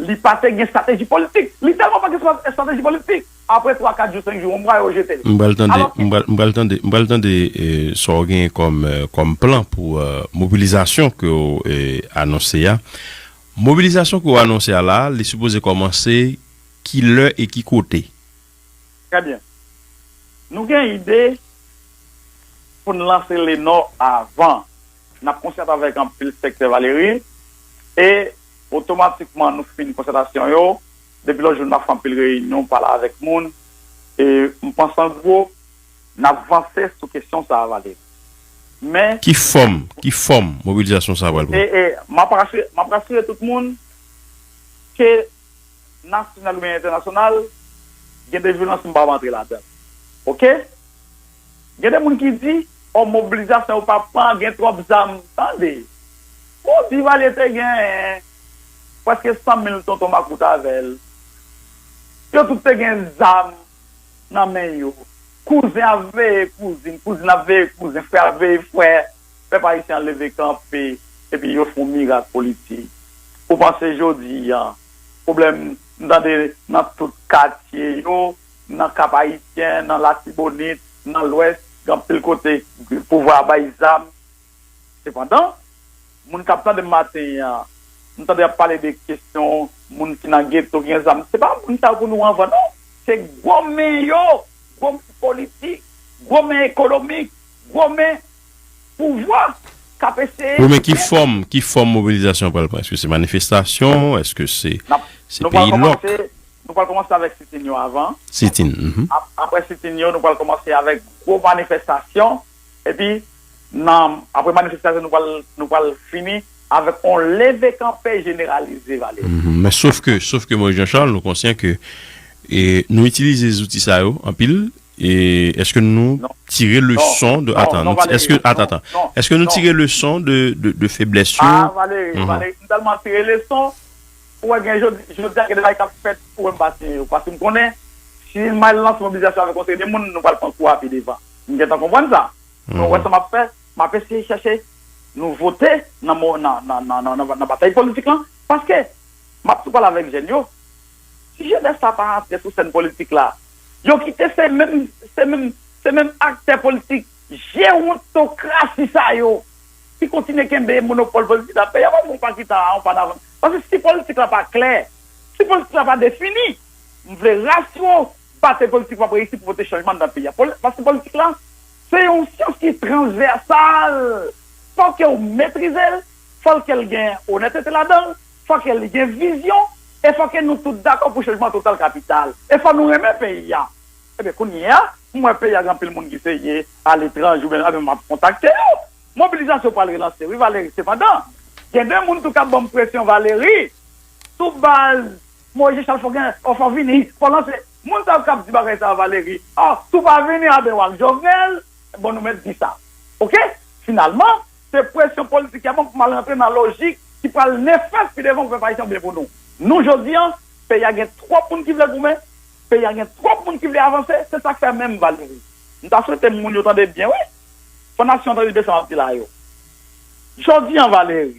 li pa te gen estrateji politik. Li tèlman pa gen estra-, estrateji politik. Apre twa, kat jou, senk jou, yon mwa, yo jete l. M pral tande, Alòske m pral, m pral tande, m pral tande, eh, sa w gen kòm, eh, kòm plan pou, eh, mobilizasyon ke w, eh, anonse a. Mobilizasyon ke w anonse a la, li sipoze kòmanse ki lè e ki kote? Trè byen. Nou gen ide pou n lanse Lenò avan. N ap konsèt avèk anpil sektè, Valery, e otomatikman nou fin konsètasyon yo. Depi lòt jou, n ap fè anpil reyinyon, pale avèk moun. E m panse an gwo, n ap vanse sou kesyon sa a, Valery. Men Ki fòm, ki fòm mobilizasyon sa a pral e, pran? E, m ap rasire, m ap rasire tout moun ke nasyonal oubyen entènasyonal, gen de vyolans m p ap antre ladan l. Oke? Gen de moun ki di, o, mobilizasyon yo p ap pran, gen twòp zam. Tande! Bon, Divalye te gen prèske san mil tonton makout avè l. Yo tout te gen zam nan men yo. Kouzen ap veye kouzin, kouzin ap veye kouzen, frè ap veye frè. Pèp ayisyen an leve kanpe, epi yo fè yon mirak politik. Ou panse jodi a, pwoblèm, m tande nan tout katye yo, nan Kap Ayisyen, nan Latibonit, nan Lwès, gen anpil kote pouvwa a bay zam. Sepandan, moun k ap tande m maten an, m tande y ap pale de kesyon moun ki nan geto ki gen zam. Se pa moun sa yo pou nou anvan, non. Se gwo men yo, gwo men politik, gwo men ekonomik, gwo men pouvwa k ap eseye Wi, men ki fè fòm, ki fòm mobilizasyon an pral pran? Èske se manifestasyon? Èske se, N ap, se nou pral peyi lòk? kòmanse, nou pral kòmanse avèk sitin yo avan. Sitin, mhm. Ap-, apre sitin yo, nou pral kòmanse avèk gwo manifestasyon. Epi, nan, apre manifestasyon, nou pral, nou pral fini avèk yon leve kanpe jeneralize, Valery. Mhm. Men sof ke, sof ke Moïse Jean Charles, nou konsyan ke, e, nou itilize zouti sa yo anpil. E èske nou Non. tire Non. leson de, Non, atan, non, nou ti-, Valery. èske, atan, Non, atan. non, Èske nou non. tire leson de, de, de feblès yo? Ah, Valery, Mhm. Valery, m tèlman tire leson. Ou wè gen jodi, jodi a gen de bagay k ap fèt, ou wè m pa siyen yo. Paske m konnen, si m al lanse mobilizasyon avèk yon seri de moun, nou pral pran kou a pi devan. M gentan konprann sa. Men ou wè Mhm. sa m ap fè, m ap eseye chèche nouvote nan mo-, nan, nan, nan, nan, nan, nan batay politik lan. Paske, m ap tou pale avèk jèn yo. Si jenès la pa antre sou sèn politik la, yo kite se menm, se menm, se menm aktè politik jewontokrasi sa yo ki kontinye kenbe monopòl politik la. Peyi a pa bon pa kita, on pa n avanse. Paske si politik la pa klè, si politik la pa defini, m vle rasire w, pati politik p ap reyisi pou pote chanjman nan peyi a. Poli- Paske politik la, se yon syans ki transvèsal. Fò ke w metrize l, fò ke l gen onètete ladan l, fò ke l gen vizyon, e fò ke nou tout dakò pou chanjman total kapital. E fò nou renmen peyi a. Ebyen, kounye a, m wè peyi a gen anpil moun ki serye aletranje oubyen, ebyen, m ap kontakte yo. Mobilizasyon pral relanse, wi, Valéry. Sepandan, gen de moun tou k ap ban m presyon, Valéry, sou baz Moyiz Jan Chal fò gen, fò vini, fò lanse. Moun sa yo k ap di bagay sa, Valéry, ah, si w pa vini, a ben, w ak Jovenel, bon, nou mèt di sa. Oke? Finalman, se presyon politik ki ap ban m pou m al rantre nan lojik ki pral nefas pi devan pou pèp ayisyen oubyen pou nou. Nou, jodi a, peyi a gen twòp moun ki vle goumen, peyi a gen twòp moun ki vle avanse, se sa k fè menm, Valéry. M ta swete moun yo tande byen, wi. Fò nasyon an tande byen sa m ap di la yo. Jodi a, Valéry,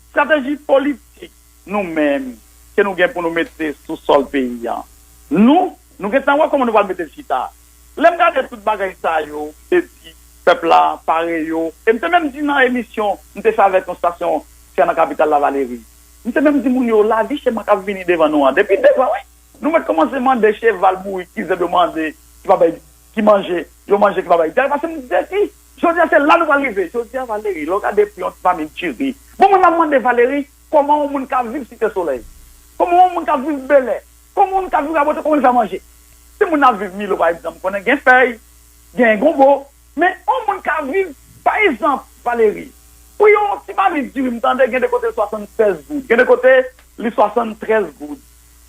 estrateji politik nou menm ke nou gen pou nou mete sou sòl peyi a. Nou, nou gentan wè kòman nou pral mete l chita. Lè m gade tout bagay sa yo, e di pèp la pare yo, e m te menm di nan emisyon m te fè avèk yon stasyon fè nan kapital la, Valéry, m te menm di moun yo, lavi chè m k ap vini devan nou an, depi devan, wi. Nou mèt kòmanse mande cheval bourik ki zèb yo mande, ki pa bay, ki manje, yo manje ki pa bay dèy, paske m di, jodi a se la nou pral rive. Jodi a, Valéry, lè w gade pri yon ti mamit diri. Bon, mwen m ap mande Valéry, kòman yon moun ka viv Site Solèy? Kòman yon moun ka viv Bèlè? Kòman yon moun ka viv Raboto? Kòman l fè manje? Si moun ap viv Milo, pa egzanp, konnen gen fèy, gen gonbo, men yon moun ka viv, pa egzanp, Valéry, pou yon ti mamit diri, m tande gen de kote l swasannsèz goud, gen de kote li swasanntrèz goud.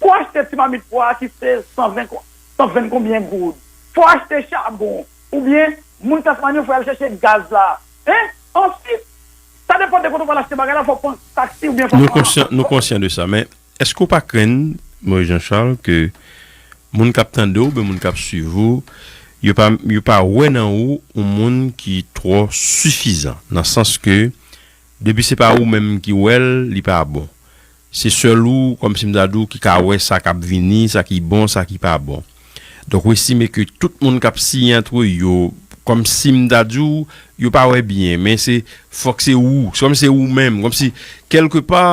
Pou achte ti mamit pwa ki se san ven, san ven konbyen goud. Pou achte chabon, oubyen moun Tasmani fò y al chèche gaz la. Hein? Answit, sa depann de kote w pral achte bagay la, fò w pran taksi oubyen fò w Nou pran konsyan, nou konsyan de sa, men èske w pa krenn, Moyiz Jan Chal, ke moun k ap tande w, oubyen moun k ap swiv ou, yo pa, yo pa wè nan ou yon moun ki twò sifizan, nan sans ke depi se pa ou menm ki wè l, li pa bon. Se sèl ou, kòmsi m ta di w, ki ka wè sa k ap vini, sa ki bon, sa ki pa bon. Donk, ou estime ke tout moun k ap siyen ant yo, kòmsi m ta di w, yo pa wè byen, men se, fòk se ou, se kòm se ou menm, kòmsi, kèlkepa,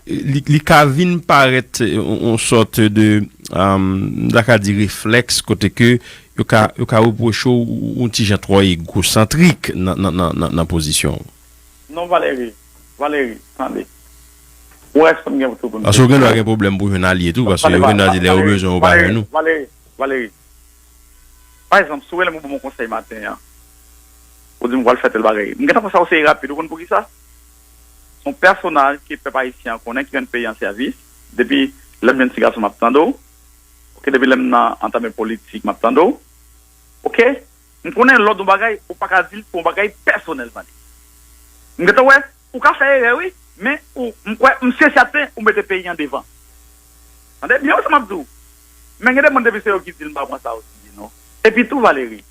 li, li ka vin parèt yon, yon sòt de, um, m ta ka di reflèks, kote ke yo ka, yo ka repwoche w yon ti jan twò egosantrik nan, nan, nan, nan, nan pozisyon w. Non, Valéry, Valéry, tande. Ou wè sa m gen pou tou pou m Paske ou gen dwa gen pwoblèm pou jwenn alye tou, paske yo gen dwa di lè yo bezwen ou pa jwenn ou. Valéry, Valéry, pa egzanp, si w rele m ou ban m yon konsèy maten an, ou di m pral fè tèl bagay. M gentan panse a w serye rapid, ou konn poukisa? Se yon pèsonaj ke pèp ayisyen an konnen ki rann peyi an sèvis. Depi lè m jèn ti gason m ap tande w. Oke, depi lè m nan antame politik, m ap tande w. Oke? M konnen lè w di yon bagay, ou pa ka di l pou yon bagay pèsonèl, tande. M gentan wè, ou ka fè erè, wi, men ou, m kwè, m si e sèten ou mete peyi an devan. Tande byen, wi, sa m ap di w. Men gen de moun depi se yo ki di l, m pa pran sa w di, non. Epi tou, Valéry,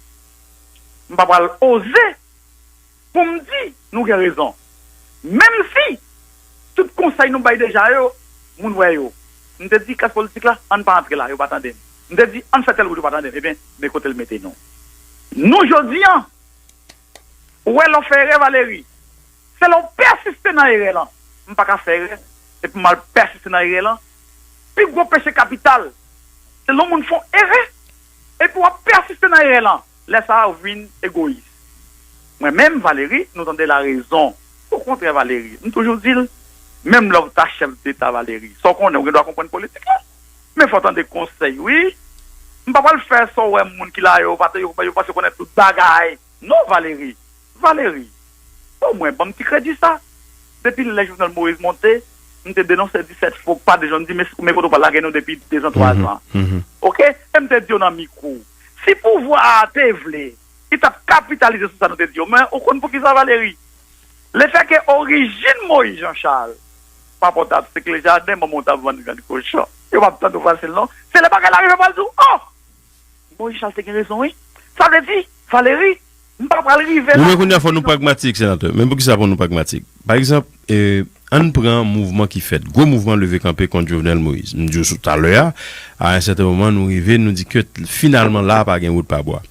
m pa pral oze pou m di nou gen rezon. Menm si tout konsèy nou bay deja yo, moun wè yo. M te di klas politik la, ann pa antre la, yo pa tande m. M te di, ann fè tèl wout, yo pa tande m. Ebyen, men kote l mete nou. Nou, jodi an, ou wè lè w fè erè, Valéry, se lè w pèsiste nan erè lan. M pa ka fè erè, epi m al pèsiste nan erè lan. Pi gwo peche kapital, se lè yon moun fè yon erè, epi w ap pèsiste nan erè lan. Lè sa a, ou vin egoyis. Mwen menm, Valéry, nou tande larezon. Okontrè, Valéry, m toujou di l, menm lè w ta chèf deta, Valéry, sa w konnen, ou gen dwa konprann politik la. Men fò w tande konsèy, wi. M pa pral fè sa w wè moun ki la yo, pa te, yo, yo panse konnen tout bagay. Non, Valéry. Valéry. Omwen, ban m ti kredi sa. Depi lè Jovenel Moïse monte, m te denonse disèt fo pa de jan, m di, men, men kote w pral lage nou depi de zan, twa zan. Oke? E m te di yo nan mikwo, si pouvwa a te vle, li t ap kapitalize sou sa nou te di yo. Men ou konn poukisa, Valéry? Lefètke orijin Moïse Jean Charles pa pòtab, se kle jaden, manman w t ap vann vyann kochon. Yo p ap tande w fasil, non. Se lè bagay la rive, yo pral di w, oh! Moïse Charles te gen rezon, wi. Sa vle di, Valéry, m pa pral rive la. Wi, men kounye a, fò nou pragmatik, senatè. Men poukisa fò nou pragmatik? Pa egzanp, eh, ann pran mouvman ki fèt, gwo mouvman leve kanpe kont Jovenel Moïse. M di w sou talè a, a yon sèten moman, nou rive, nou di ke finalman la, pa gen wout pa bwa.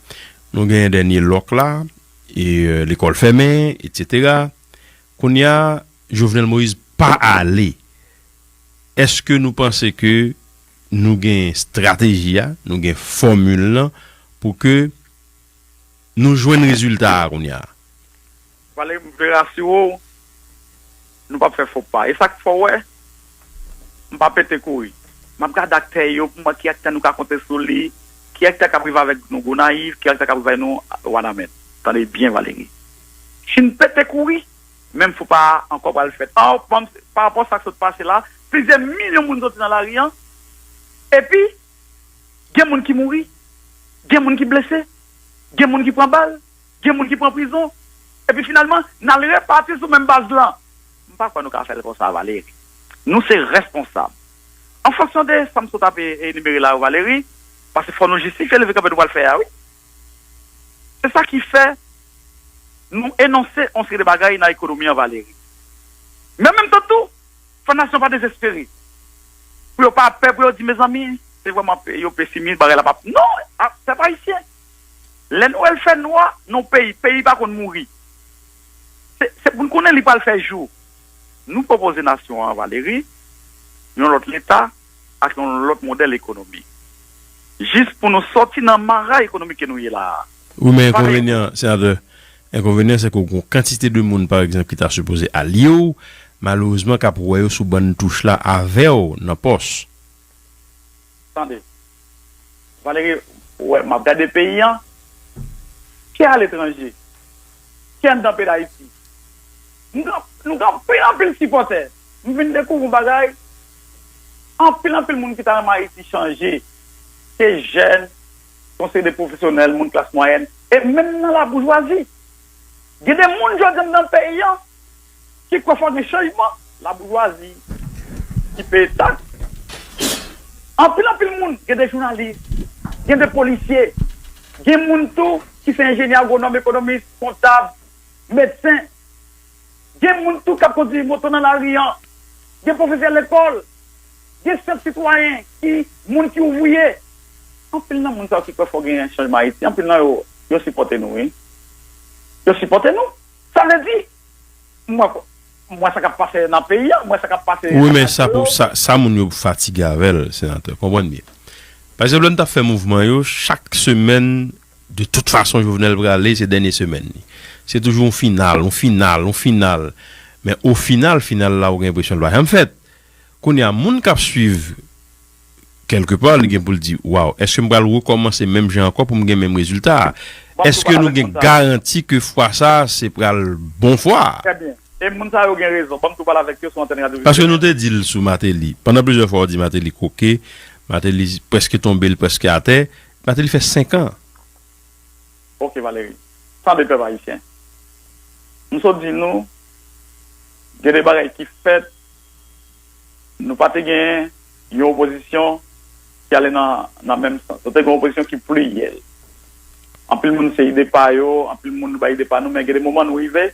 Nou genyen dènye lòk la, e, eh, lekòl fèmen, etsetera. Kounye a, Jovenel Moïse pa ale. Èske nou panse ke nou gen estrateji a, nou gen fòmil lan pou ke nou jwenn rezilta a kounye a. Valery, m vle rasire w, nou p ap fè fo pa. E sa k fè w wè, m pa pete kouri. M ap gade aktè yo pou m wè ki aktè nou ka konte sou li, ki aktè k ap rive avèk nou Gonayiv, ki aktè k ap rive avèk nou Wanament. Tande byen, Valery. Si n pete kouri, menm fo pa a ankò pral fèt. An, pa rapò sa k sot pase la, plizyè milyon moun soti nan lari an, epi gen moun ki mouri, gen moun ki blese, gen moun ki pran bal, gen moun ki pran prizon, epi finalman, n al repati sou menm baz lan. M pa kwè nou ka fè l konsa, Valery. Nou se responsab. An fonksyon de sa m sot ap enimere la yo, Valery, paske fò nou jistifye leve kanpe nou pral fè a, wi. Se sa ki fè nou enonse yon seri de bagay nan ekonomi an, Valery. Men menm tan tou, fò nasyon pa dezespere. Pou yo pa pè, pou yo di, mezanmi, se vrèman yo pesimis, bagay la p ap. Non, pèp ayisyen. Lè nwèl fè nwa nan yon peyi, peyi pa konn mouri. Se pou n konnen li pral fè jou. Nou pwopoze nasyon an, Valery, yon lòt leta ak yon lòt modèl ekonomi. Jis pou nou sòti nan mara ekonomik ke nou ye la a. Wi, men enkonvenyan, senatè, enkonvenyan se ke w gen yon kantite de moun, pa egzanp, ki ta sipoze alye w, malerezman, k ap wè yo sou bann touch la avè w nan pòs. Tande. Valery, ou wè, m ap gade peyi an. Ki aletranje? Ki anndan peyi Dayiti? Nou gen, nou gen anpil, anpil sipòtè. M vin dekouvri yon bagay. Anpil, anpil moun ki ta renmen Ayiti chanje. Se jèn, se yon seri de pwofesyonèl, moun klas mwayèn. E menm nan laboujwazi. Gen de moun jodi a nan peyi an ki kwè fò gen chanjman. Laboujwazi ki peye taks. Anpil, anpil moun, gen de jounalis, gen de polisye, gen moun tou ki se enjenyè, agwonòm, ekonomis, kontab, medsen. Gen moun tou k ap kondui moto nan lari an. Gen pwofesè lekòl. Gen senp sitwayen ki moun ki ouvriye. Anpil nan moun sa yo ki kwè fò gen chanjman Ayiti, anpil nan yo, yo sipòte nou, wi. Yo sipòte nou. Sa vle di, m wè, m wè sa k ap pase nan peyi an, m wè sa k ap pase nan nasyon yo. Wi, men sa pou, sa, sa moun yo fatige avè l, senatè. Konprann byen. Pa egzanp, lè n t ap fè mouvman yo, chak semèn, de tout fason, Jovenel prale, se dènye semèn li. Se toujou yon final, yon final, yon final. Men o final, final la, ou gen enpresyon l pa janm fèt. Kounye a, moun k ap swiv, kèlkepa, li gen pou l di, waw, èske m pral rekòmanse menm jan ankò pou m gen menm rezilta a? Èske nou gen garanti ke fwa sa a, se pral bon fwa a? Trè byen. E moun sa yo gen rezon. Ban m tou pale avèk yo sou antèn radyo Vizyon. Paske nou te di l sou Martelly. Pandan plizyè fwa, w di Martelly koke, Martelly prèske tonbe, l prèske atè. Martelly fè senk an. Ok, Valery. Tande, pèp ayisyen. M sot di nou, gen de bagay ki fèt, nou pa te gen yon opozisyon ki ale nan, nan menm sans. Nou te gen yon opozisyon ki pliriyèl. Anpil moun se ide pa yo, anpil moun nou bay ide pa nou, men gen de moman nou rive,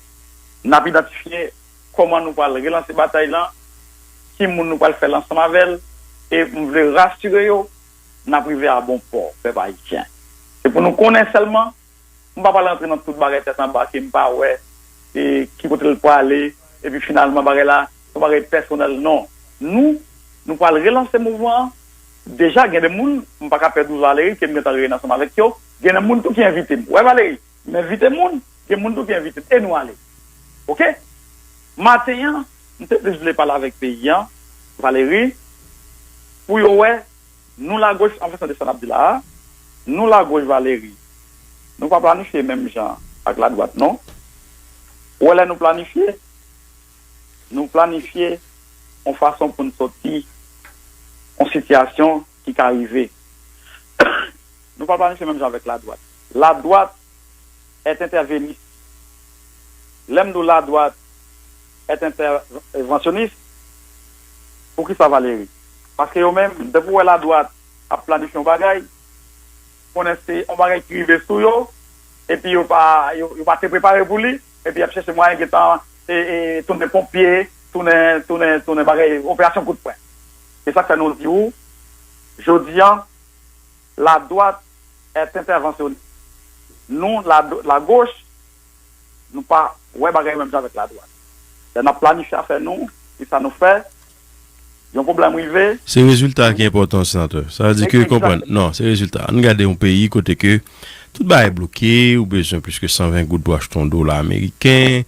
n ap idantifye kòman nou pral relanse batay lan, ki moun nou pral fè l ansanm avè l, e m vle rasire yo, n ap rive a bon pò, pèp ayisyen. Se pou nou konnen sèlman, m pa pral rantre nan tout bagay tèt anba ke m pa wè e ki kote l prale, epi finalman bagay la, se yon bagay pèsonèl, non. Nou, nou pral relanse mouvman an. Deja, gen de moun, m pa ka pèdi w Valery, ke m gentan reyini ansanm avèk yo. Gen de moun tou ki envite m. Wè Valery, m envite moun, gen moun tou ki envite m. E nou ale. Oke? Maten an, m te plis vle pale avèk peyi an, Valery, pou yo wè, nou lagoch, an fonksyon de sa n ap di la a, nou lagoch Valery, nou pa planifye menm jan ak ladwat, non. Ou wè lè nou planifye, nou planifye yon fason pou n soti yon sitiyasyon ki ka rive. Nou pa planifye menm jan avèk ladwat. Ladwat est interveniste. Lè m di w ladwat est interventionnis, poukisa Valery? Paske yo menm, depi w wè ladwat ap planifye yon bagay, konnen se yon bagay ki rive sou yo, epi yo pa, yo, yo pa te prepare pou li, epi y ap chèche mwayen gentan e, e, tounen ponpye, tounen, tounen, tounen bagay, operasyon kout pwen. Se sa k fè nou di w, jodi a, ladwat est interventionnis. Nou, la, lagoch, nou pa wè bagay yo menm jan avèk ladwat. Lè n ap planifye afè nou, kisa nou fè? Yon pwoblèm rive. Se rezilta ki enpòtan, senatè. Sa vle di ke, konprann. Non, se rezilta. Ann gade yon peyi kote ke tout bagay bloke, ou bezwen plis ke san ven goud pou achte yon dola ameriken,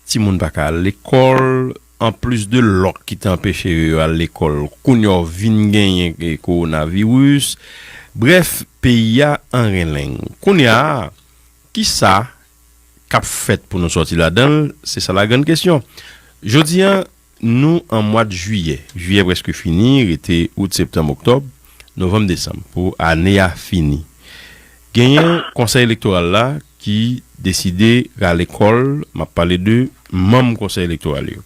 timoun pa ka al lekòl, anplis de lòk ki te anpeche yo al lekòl, kounye a w vin genyen, e, kowonaviris. Brèf, peyi a an renleng. Kounye a, kisa k ap fèt pou nou sòti ladan l? Se sa la grann kesyon. Jodi a, nou an mwa d jiyè. Jiyè prèske fini, rete out, septanm, oktòb, novanm, desanm pou ane a fini. Genyen konsèy elektoral la ki deside rale kò l, m ap pale de manm konsèy elektoral yo.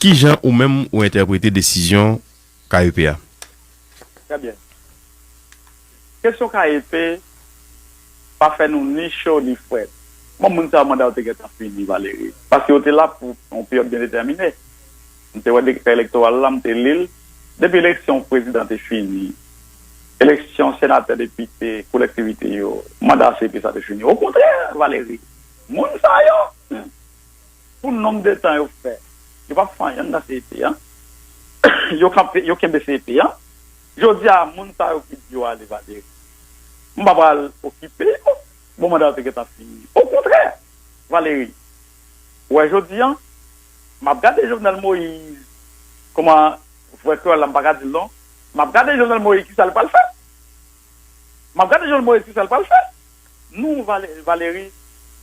Kijan ou menm ou entèprete desizyon K E P a? Trè byen. Kesyon K E P pa fè nou ni cho ni frèt. Bon, moun sa yo, manda yo te gentan fini, Valéry. Paske yo te la pou yon peryòd byen detèmine. M te wè dekrè elektoral la, m te li l. Depi eleksyon prezidan te fini, eleksyon senatè, depite, kolektivite yo, manda C E P sa te fini. Okontrè, Valéry, moun sa yo, pou nonb de tan yo fè, yo p ap fè anyen anndan C E P an. Yo kanpe, yo kenbe C E P an. Jodi a, moun sa yo ki di yo ale, Valéry, m pa pral okipe yo. Bon, manda yo te gentan fini. Okontrè, Valéry, ou wè jodi a, m ap gade Jovenel Moïse, kòman, vrè kreyòl la, m pa ka di l non. M ap gade Jovenel Moïse, kisa l pral fè. M ap gade Jovenel Moïse, kisa l pral fè. Nou, Valè-, Valéry,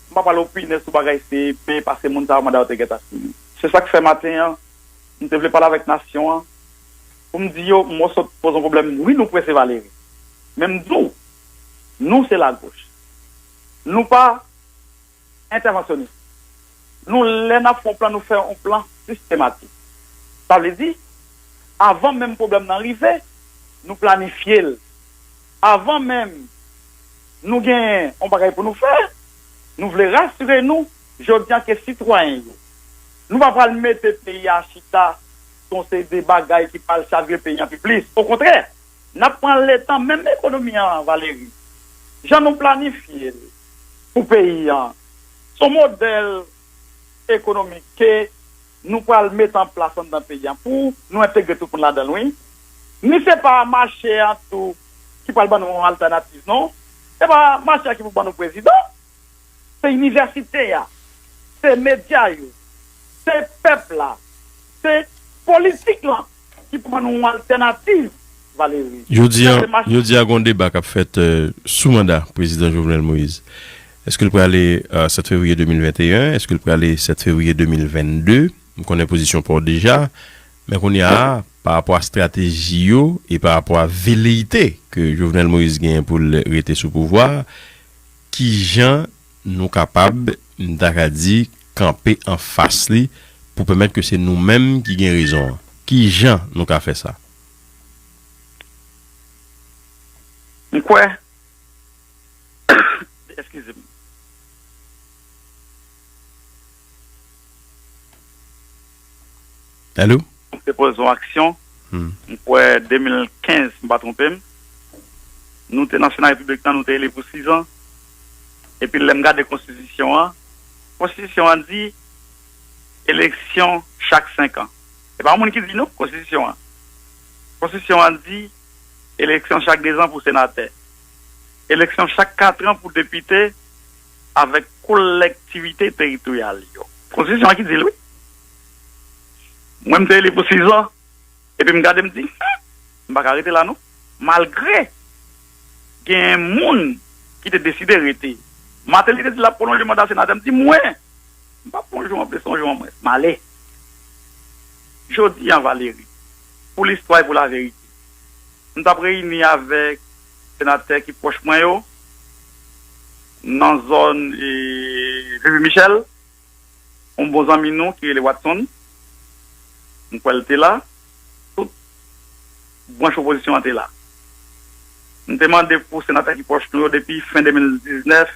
m pa pral opine sou bagay C E P, paske moun sa yo, manda yo te gentan fini. Se sa k fè maten an, m te vle pale avèk nasyon an, pou m di yo, m wè w sot poze yon pwoblèm. Wi, nou prese, Valéry. Men m di w, nou se lagoch. Nou pa entèvansyonis. Nou, lè n ap fè yon plan, nou fè yon plan sistematik. Sa vle di, avan menm pwoblèm nan rive, nou planifye l. Avan menm nou genyen yon bagay pou nou fè, nou vle rasire nou, jodi a ke sitwayen yo, nou pa pral mete peyi a chita sou yon seri de bagay ki pral chavire peyi a pi plis. Okontrè, n ap pran letan, menm ekonomi an, Valéry, jan nou planifye l pou peyi an, se yon modèl ekonomik ke nou pral mete an plas anndan peyi a pou nou entegre tout moun ladan l, wi. Ni se pa mache an tou ki pral ban nou yon altènativ, non. Se pa mache a ki pou ban nou prezidan. Se inivèsite a, se medya yo, se pèp la, se politik lan ki pou ban nou yon altènativ, Valéry. Jodi a, jodi a, gen yon deba k ap fèt, euh, sou manda prezidan Jovenel Moïse. Èske l prale, euh, sèt fevriye de mil venteyen? Èske l prale sèt fevriye de mil vennde? M konnen pozisyon pa w deja, men kounye a, pa rapò a estrateji yo e pa rapò a veleyite ke Jovenel Moïse genyen pou l rete sou pouvwa a, kijan nou kapab, m ta ka di, kanpe anfas li pou pèmèt ke se nou menm ki gen rezon an? Kijan nou ka fè sa? M kwè, eskize m. Alo? Nou te poze yon aksyon. Hmm. M kwè de mil kenz, m pa twonpe m. Nou te nan Sena Repiblik lan, nou te eli pou sis an. Epi lè m gade konstitisyon an, konstitisyon an di eleksyon chak senk an. Se pa yon moun ki di non, konstitisyon an. Konstitisyon an di eleksyon chak de zan pou senatè. Eleksyon chak kat an pou depite avèk kolektivite teritoryal yo. Konstitisyon an ki di l, wi. Mwen, m te eli pou sis an, epi m gade, m di, "Hmm, m pa ka rete la, non." Malgre gen moun ki te deside rete. Martelly te di l ap pwolonje manda senatè, m di, "Mwen, m p ap pran yon jou an plis, yon jou an mwens. M ale." Jodi a, Valéry, pou listwa e pou laverite, m t ap reyini avèk senatè ki pwòch mwen yo nan zòn, e, Vivi Michèl, yon bon zanmi nou ki rele Watson. M kwè l te la. Tout branch opozisyon an te la. M te mande pou senatè ki pwòch nou yo depi fen de mil diznèf,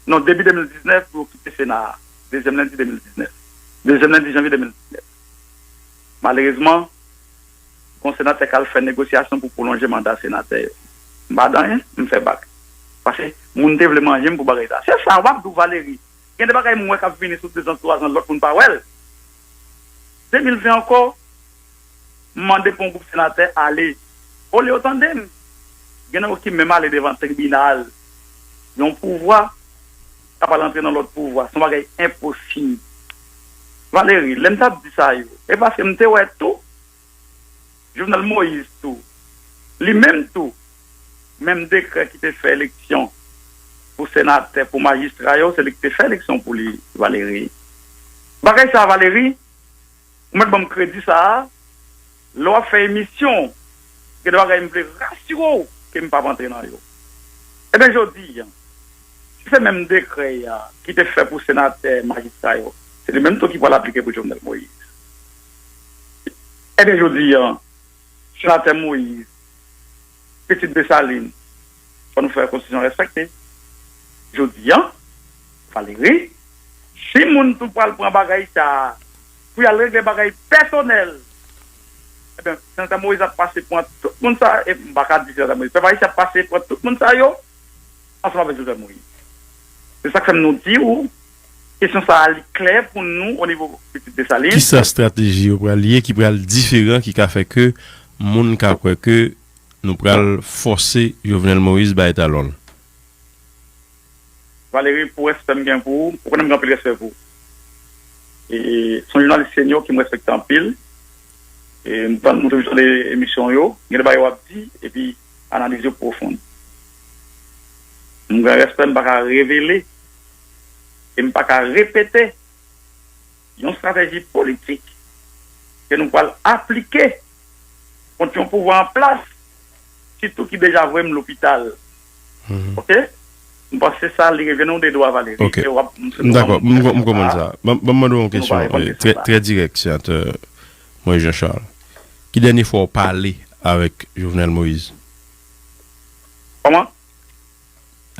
non, debi de mil diznèf pou yo kite Sena a. Dezyèm lendi de mil diznèf. Dezyèm lendi janvye de mil diznèf. Malerezman, gon senatè k al fè negosyasyon pou pwolonje manda senatè yo. M pa di anyen, m fè bak. Paske moun te vle manje m pou bagay sa. Se sa, w ap di w, Valéry. Gen de bagay m wè k ap vini sou de zan, twa zan, lòt moun pa wè l. De mil ven ankò, m mande pou yon gwoup senatè ale. Olye yo tande m, gen nan yo ki menm ale devan tribinal. Yon pouvwa ka pral antre nan lòt pouvwa. Se yon bagay enposib. Valéry, lè m t ap di sa yo, e paske m te wè tou, Jovenel Moïse tou, li menm tou, menm dekrè ki te fè eleksyon pou senatè, pou majistra yo, se li ki te fè eleksyon pou li, Valéry. Bagay sa, Valéry, ou mèt ban m kredi sa a, lè w ap fè emisyon, gen de bagay m vle rasire w ke m p ap antre nan yo. Ebyen, jodi a, si se menm dekrè a ki te fè pou senatè, majistra yo, se li menm tou ki pral aplike pou Jovenel Moïse. Ebyen, jodi a, senatè Moïse, pitit Desalin, fò nou fè konstitisyon respekte. Jodi a, Valéry, si moun tou pral pran bagay sa a pou y al regle bagay pèsonèl, ebyen, senatè Moïse ap pase pran tout moun sa, e m pa ka di senatè Moïse, pèp ayisyen ap pase pran tout moun sa yo, ansanm avèk Jovenel Moïse. Se sa k fè m nou di ou, kesyon sa a li klè pou nou o nivo pitit Desalin. Kisa estrateji yo pral ye ki pral diferan, ki ka fè ke moun ka kwè ke nou pral fòse Jovenel Moïse bay talon l? Valéry, pou respè m gen pou ou, ou konnen m gen anpil respè pou ou. E, se yon jounalis senyo ke m respekte anpil. E, m tann, m toujou tande emisyon w yo, gen de bagay w ap di, epi analiz yo pwofon. M gen respè, m pa ka revele, e m pa ka repete yon estrateji politik ke nou pral aplike kont yon pouvwa an plas, sitou ki deja voye m lopital. Oke? M panse sa, li revyen nou de dwa, Valéry. Oke. M dakò, m konprann sa. Ban m mande w yon kesyon trè dirèk, senatè Moïse Jean Charles. Ki dènye fwa w pale avèk Jovenel Moïse? Kòman?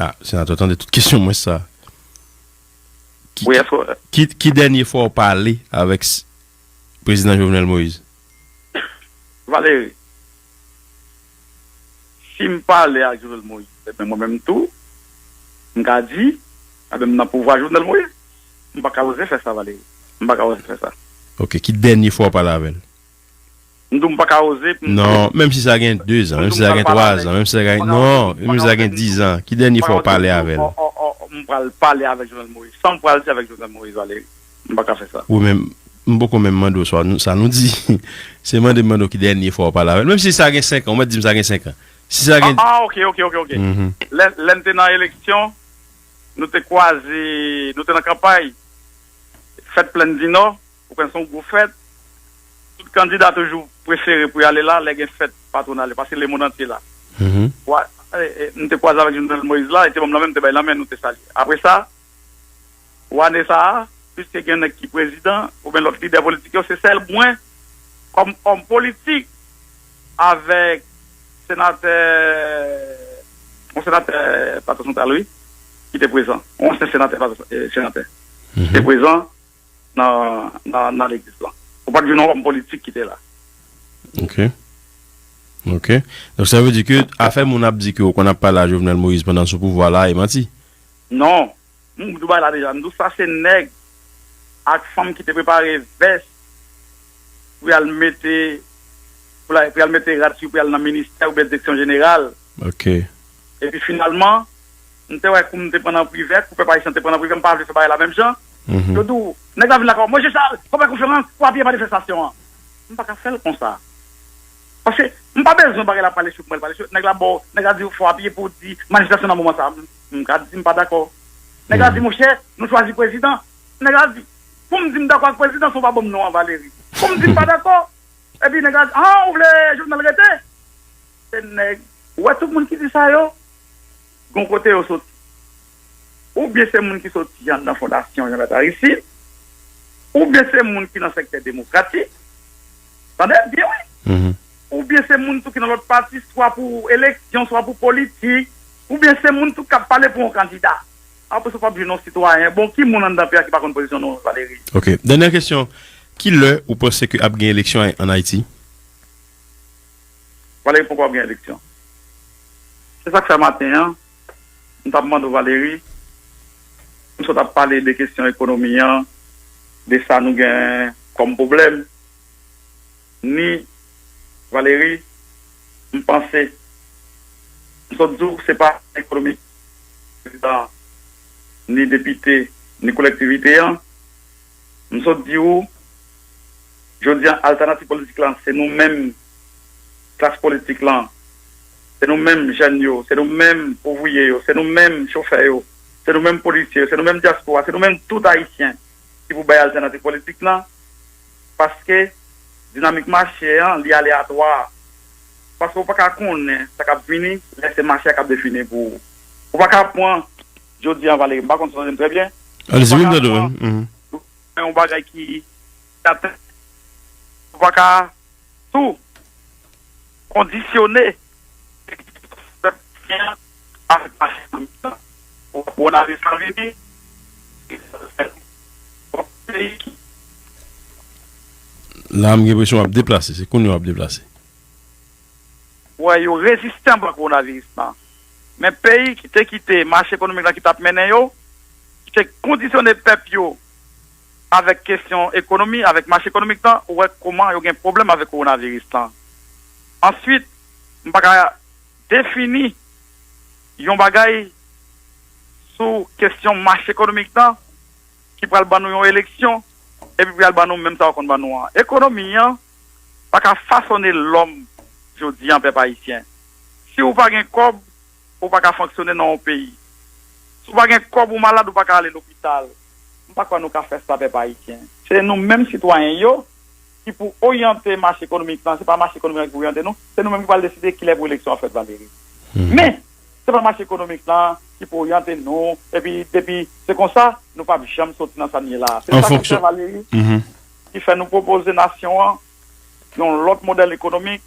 Ah, senatè, tande tout kesyon mwen sa. Ki, ki, ki dènye fwa w pale avèk s- prezidan Jovenel Moïse? Valéry, si m pale ak Jovenel Moïse, ebyen, mwen menm tou, m ka di, ebyen, m nan pouvwa Jovenel Moïse. M pa ka oze fè sa, Valéry. M pa ka oze fè sa. Oke, ki dènye fwa w pale avè l? M di w m pa ka oze pou m di. Non, menm si sa gen de zan, menm si sa gen twa zan, menm si sa gen, non, menm si sa gen diz an, ki dènye fwa w pale avè l? M pral pale avèk Jovenel Moïse. Sa m pral di avèk Jovenel Moïse, Valéry? M pa ka fè sa. Ou menm, m poko menm mande w sa nou, sa nou di. Se mande m mande w ki dènye fwa w pale avè l. Menm si sa gen senk an, ou mèt di m sa gen senk an. Si sa gen. Ah, ah, oke, oke, oke, oke. Lè, lè n te nan eleksyon, nou te kwaze, nou te nan kanpay, fèt Plèn di Nò, ou konn se yon gwo fèt. Tout kandida toujou prefere pou y ale la, lè gen fèt patwonal yo, paske lemonn antye la. Wa, e, e, m te kwaze avèk Jovenel Moïse la, e te ban m lanmen, m te bay lanmen, nou te salye. Apre sa, ou ane sa a, piske gen nèg ki prezidan, oubyen lòt lidè politik yo, se sèl mwen, kòm òm politik, avèk senatè, yon senatè Plato Santral, wi, ki te prezan. Yon ansyen senatè, Plato, e, senatè. Te prezan nan, nan, nan legliz lan. Ou pa t jwenn yon òm politik ki te la. Ok. Ok. Donk, sa vle di ke afè moun ap di ke w konn ap pale a Jovenel Moïse pandan l sou pouvwa la, e manti? Non. M di w bagay la deja. M di w sa se nèg ak fanm ki te prepare vès pou y al mete, pou la, pou y al mete rad sou, pou y al nan ministè oubyen direksyon jeneral. Ok. Epi finalman, m te wè kou m te pran nan privè, kou pèp ayisyen te pran nan privè, m pa vle fè bagay la menm jan. Yo di w, nèg la vin lakay w, Mwen Jean Charles, fò w fè konferans pou apiye manifestasyon an. M pa ka fè l konsa. Paske m pa bezwen bagay la pale sou, pale sou. Nèg la ba w, nèg la di w fò w apiye pou w di manifestasyon nan moman sa a. M, m ka di m pa dakò. Nèg la di, Monchè, nou chwazi prezidan. Nèg la di, Pou m di m dakò ak prezidan, se w pa ban m non an, Valéry. Pou m di m pa dakò, epi nèg la di, Ah, ou vle Jovenel rete? Se nèg, ou wè tout moun ki di sa yo, gon kote yo soti. Oubyen se moun ki soti anndan fondasyon Jean Bertrand Aristide, oubyen se moun ki nan sektè demokratik. Tande byen, wi. Oubyen se moun tou ki nan lòt pati, swa pou eleksyon, swa pou politik, oubyen se moun tou k ap pale pou yon kandida. Apre sa, w p ap jwenn yon sitwayen. Bon, ki moun anndan peyi a ki pa konn pozisyon nou, Valéry? Ok. Dènyè kesyon. Ki lè ou panse ke ap gen eleksyon an, an Ayiti? Valéry, poko ap gen eleksyon. Se sa k fè maten an, m t ap mande w, Valéry, m sot ap pale de kesyon ekonomi an, de sa nou gen kòm pwoblèm, ni Valéry, m panse, m sot di w, se pa ekonomik prezidan, ni depite, ni kolektivite an. M sot di w, jodi an, altènativ politik lan, se nou menm, klas politik lan, se nou menm jèn yo, se nou menm ouvriye yo, se nou menm chofè yo, se nou menm polisye yo, se nou menm dyaspora, se nou menm tout ayisyen ki pou bay altènativ politik lan, paske dinamik mache an, li aleyatwa. Paske ou pa ka konnen sa k ap vini, lè se mache a k ap defini pou ou. Ou pa ka pran, jodi an, Valéry, m pa konn si w tande m trè byen. Alèz, wi, m tande w. Yon bagay ki atè. Ou pa ka tou kondisyone avèk mache ekonomik lan. Ou kowonaviris la vini. La, m gen enpresyon w ap deplase. Se kounye a w ap deplase. Wè, yo reziste anba kowonaviris lan. Men peyi ki te kite mache ekonomik lan ki t ap mennen yo, ki te kondisyone pèp yo avèk kesyon ekonomi, avèk mache ekonomik lan, ou wè kòman yo gen pwoblèm avèk kowonaviris lan. Answit, m pa ka defini yon bagay sou kesyon mache ekonomik lan ki pral ban nou yon eleksyon, epi pral ban nou menm sa yo konn ban nou an. Ekonomi an pa ka fasone lòm jodi an, pèp ayisyen. Si ou pa gen kòb, ou pa ka fonksyone nan yon peyi. Si w pa gen kòb, ou malad, ou pa ka ale lopital. M pa kwè nou ka fè sa, pèp ayisyen. Se nou menm sitwayen yo ki pou oryante mache ekonomik lan. Se pa mache ekonomik lan ki pou oryante nou. Se nou menm ki pral deside kilè pou eleksyon an fèt, Valéry. Men, se pa mache ekonomik lan ki pou oryante nou. Epi, depi se konsa, nou p ap janm soti nan sa n ye la a. Se sa k fè, Valéry, ki fè nou pwopoze nasyon an yon lòt modèl ekonomik,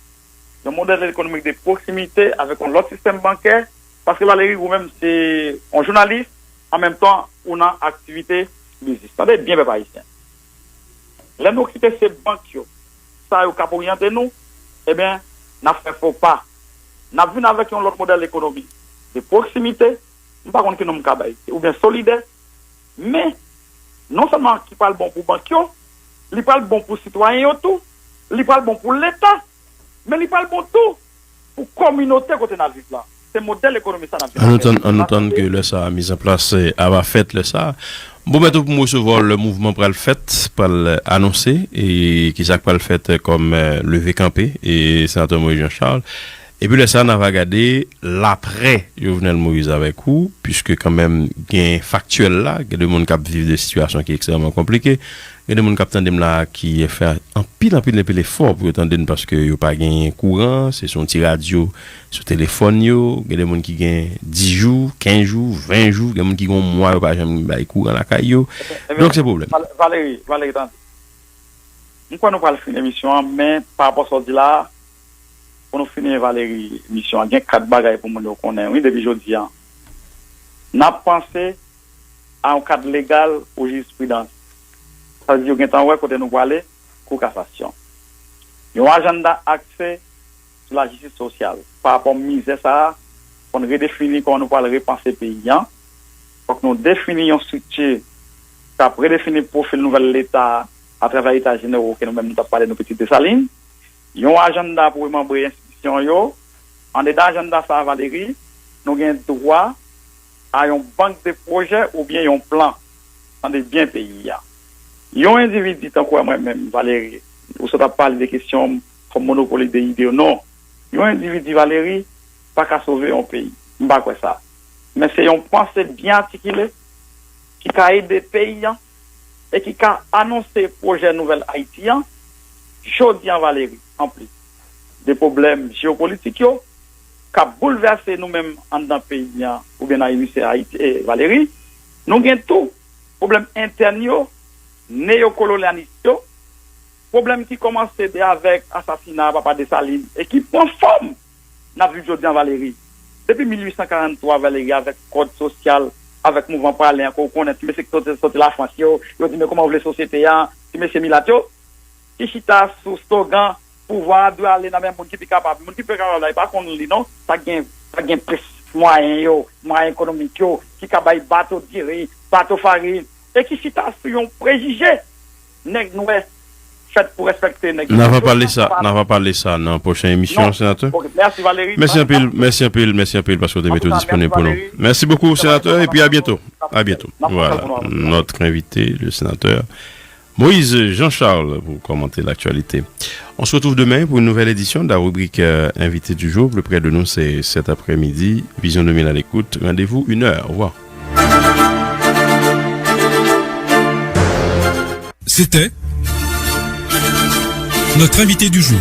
yon modèl ekonomik de pwoksimite avèk yon lòt sistèm bankè, paske Valéry, ou menm, se yon jounalis, an menm tan, ou nan aktivite biznis. Tande byen, pèp ayisyen. Lè nou kite se bank yo, sa yo k ap oryante nou, ebyen, n ap fè fo pa. N ap vin avèk yon lòt modèl ekonomi de pwoksimite, m pa konn ki non m ka bay, oubyen solidè, men, non sèlman ki pral bon pou bank yo, li pral bon pou sitwayen yo tou, li pral bon pou Leta, men li pral bon tou pou kominote kote n ap viv la. Se modèl ekonomi sa n ap vin avèk. An nou tann, an nou tann ke lè sa a, mizanplas a va fèt lè sa a. M pwomèt ou pou m resevwa w lè mouvman pral fèt, pral anonse, e kisa k pral fèt kòm leve kanpe e Senatè Moïse Jean Charles. Epi lè sa a, n a va gade laprè Jovenel Moïse avèk ou, piske kanmenm gen faktyèl la, gen de moun k ap viv de sitiyasyon ki ekstrèmman konplike, gen de moun k ap tande m la a ki fè anpil, anpil, anpil efò pou yo tande n paske yo pa genyen kouran, se sou yon ti radyo, sou telefòn yo, gen de moun ki gen dis jou, kenz jou, ven jou, gen moun ki gen yon mwa yo pa janm bay kouran lakay yo. Donk se pwoblèm. Valéry, Valéry, tande. M kwè nou pral fini emisyon an, men pa rapò sa w di la a, pou nou fini Valéry emisyon an, gen kat bagay pou moun yo konnen, wi, depi jodi a. N ap panse a yon kad legal ou jirispridans. Sa vle di yo gentan wè kote nou prale, Kou Kasasyon. Yon ajanda akse sou lajistis sosyal. Pa rapò mizè sa a, fò n redefini kòman nou pral repanse peyi a. Fòk nou defini yon estrikti k ap redefini pwofil nouvèl Leta a atravè Eta Jenero ke nou menm nou t ap pale nou Pitit Desalin. Yon ajanda pou remanbre enstitisyon yo. Andedan ajanda sa a, Valéry, nou gen dwa a yon bank de pwojè oubyen yon plan. Tande byen peyi a. Yon endividi tankou mwen menm, Valéry, ou sot ap pale de kesyon kòm monopoli de ide yo. Non. Yon endividi, Valéry, pa ka sove yon peyi. M pa kwè sa. Men se yon panse byen atikile ki ka ede peyi a e ki ka anonse pwojè nouvèl Ayiti an, jodi an, Valéry, anplis de pwoblèm jewopolitik yo k ap boulvèse nou menm anndan peyi a oubyen nan emisfè Ayiti, e, Valéry, nou gen tou pwoblèm entèn yo, neyokolonyalis yo, pwoblèm ki kòmanse de avèk asasina papa Desalin e ki pran fòm n ap viv jodi an, Valéry. Depi mil uit san karant twa, Valéry, avèk kòd sosyal, avèk mouvman pralen an ke w konnen, ti mesye ki soti, soti Lafrans yo, yo di, men kòman w vle sosyete a, ti mesye milat yo, ki chita sou slogan pouvwa a dwe ale nan men moun ki pi kapab. Moun ki pi kapab la, yo pa konn li non, pa gen, pa gen plis mwayen yo, mwayen ekonomik yo, ki ka bay bato diri, bato farin, e ki chita sou yon prejije nèg nwè fèt pou respekte nèg yo. N a va pale sa, n a va pale sa nan pwochen emisyon, senatè. Mèsi anpil, mèsi anpil, mèsi anpil paske w te mete w disponib pou nou. Mèsi bokou, senatè, epi a byento. A byento. Voilà, notre invité, le sénateur Moïse Jean-Charles, pour commenter l'actualité. On se retrouve demain pour une nouvelle édition de la rubrique euh, Invité du jour. Plus près de nous, c'est cet après-midi. Vision deux mille à l'écoute. Rendez-vous une heure. Au revoir. C'était notre invité du jour.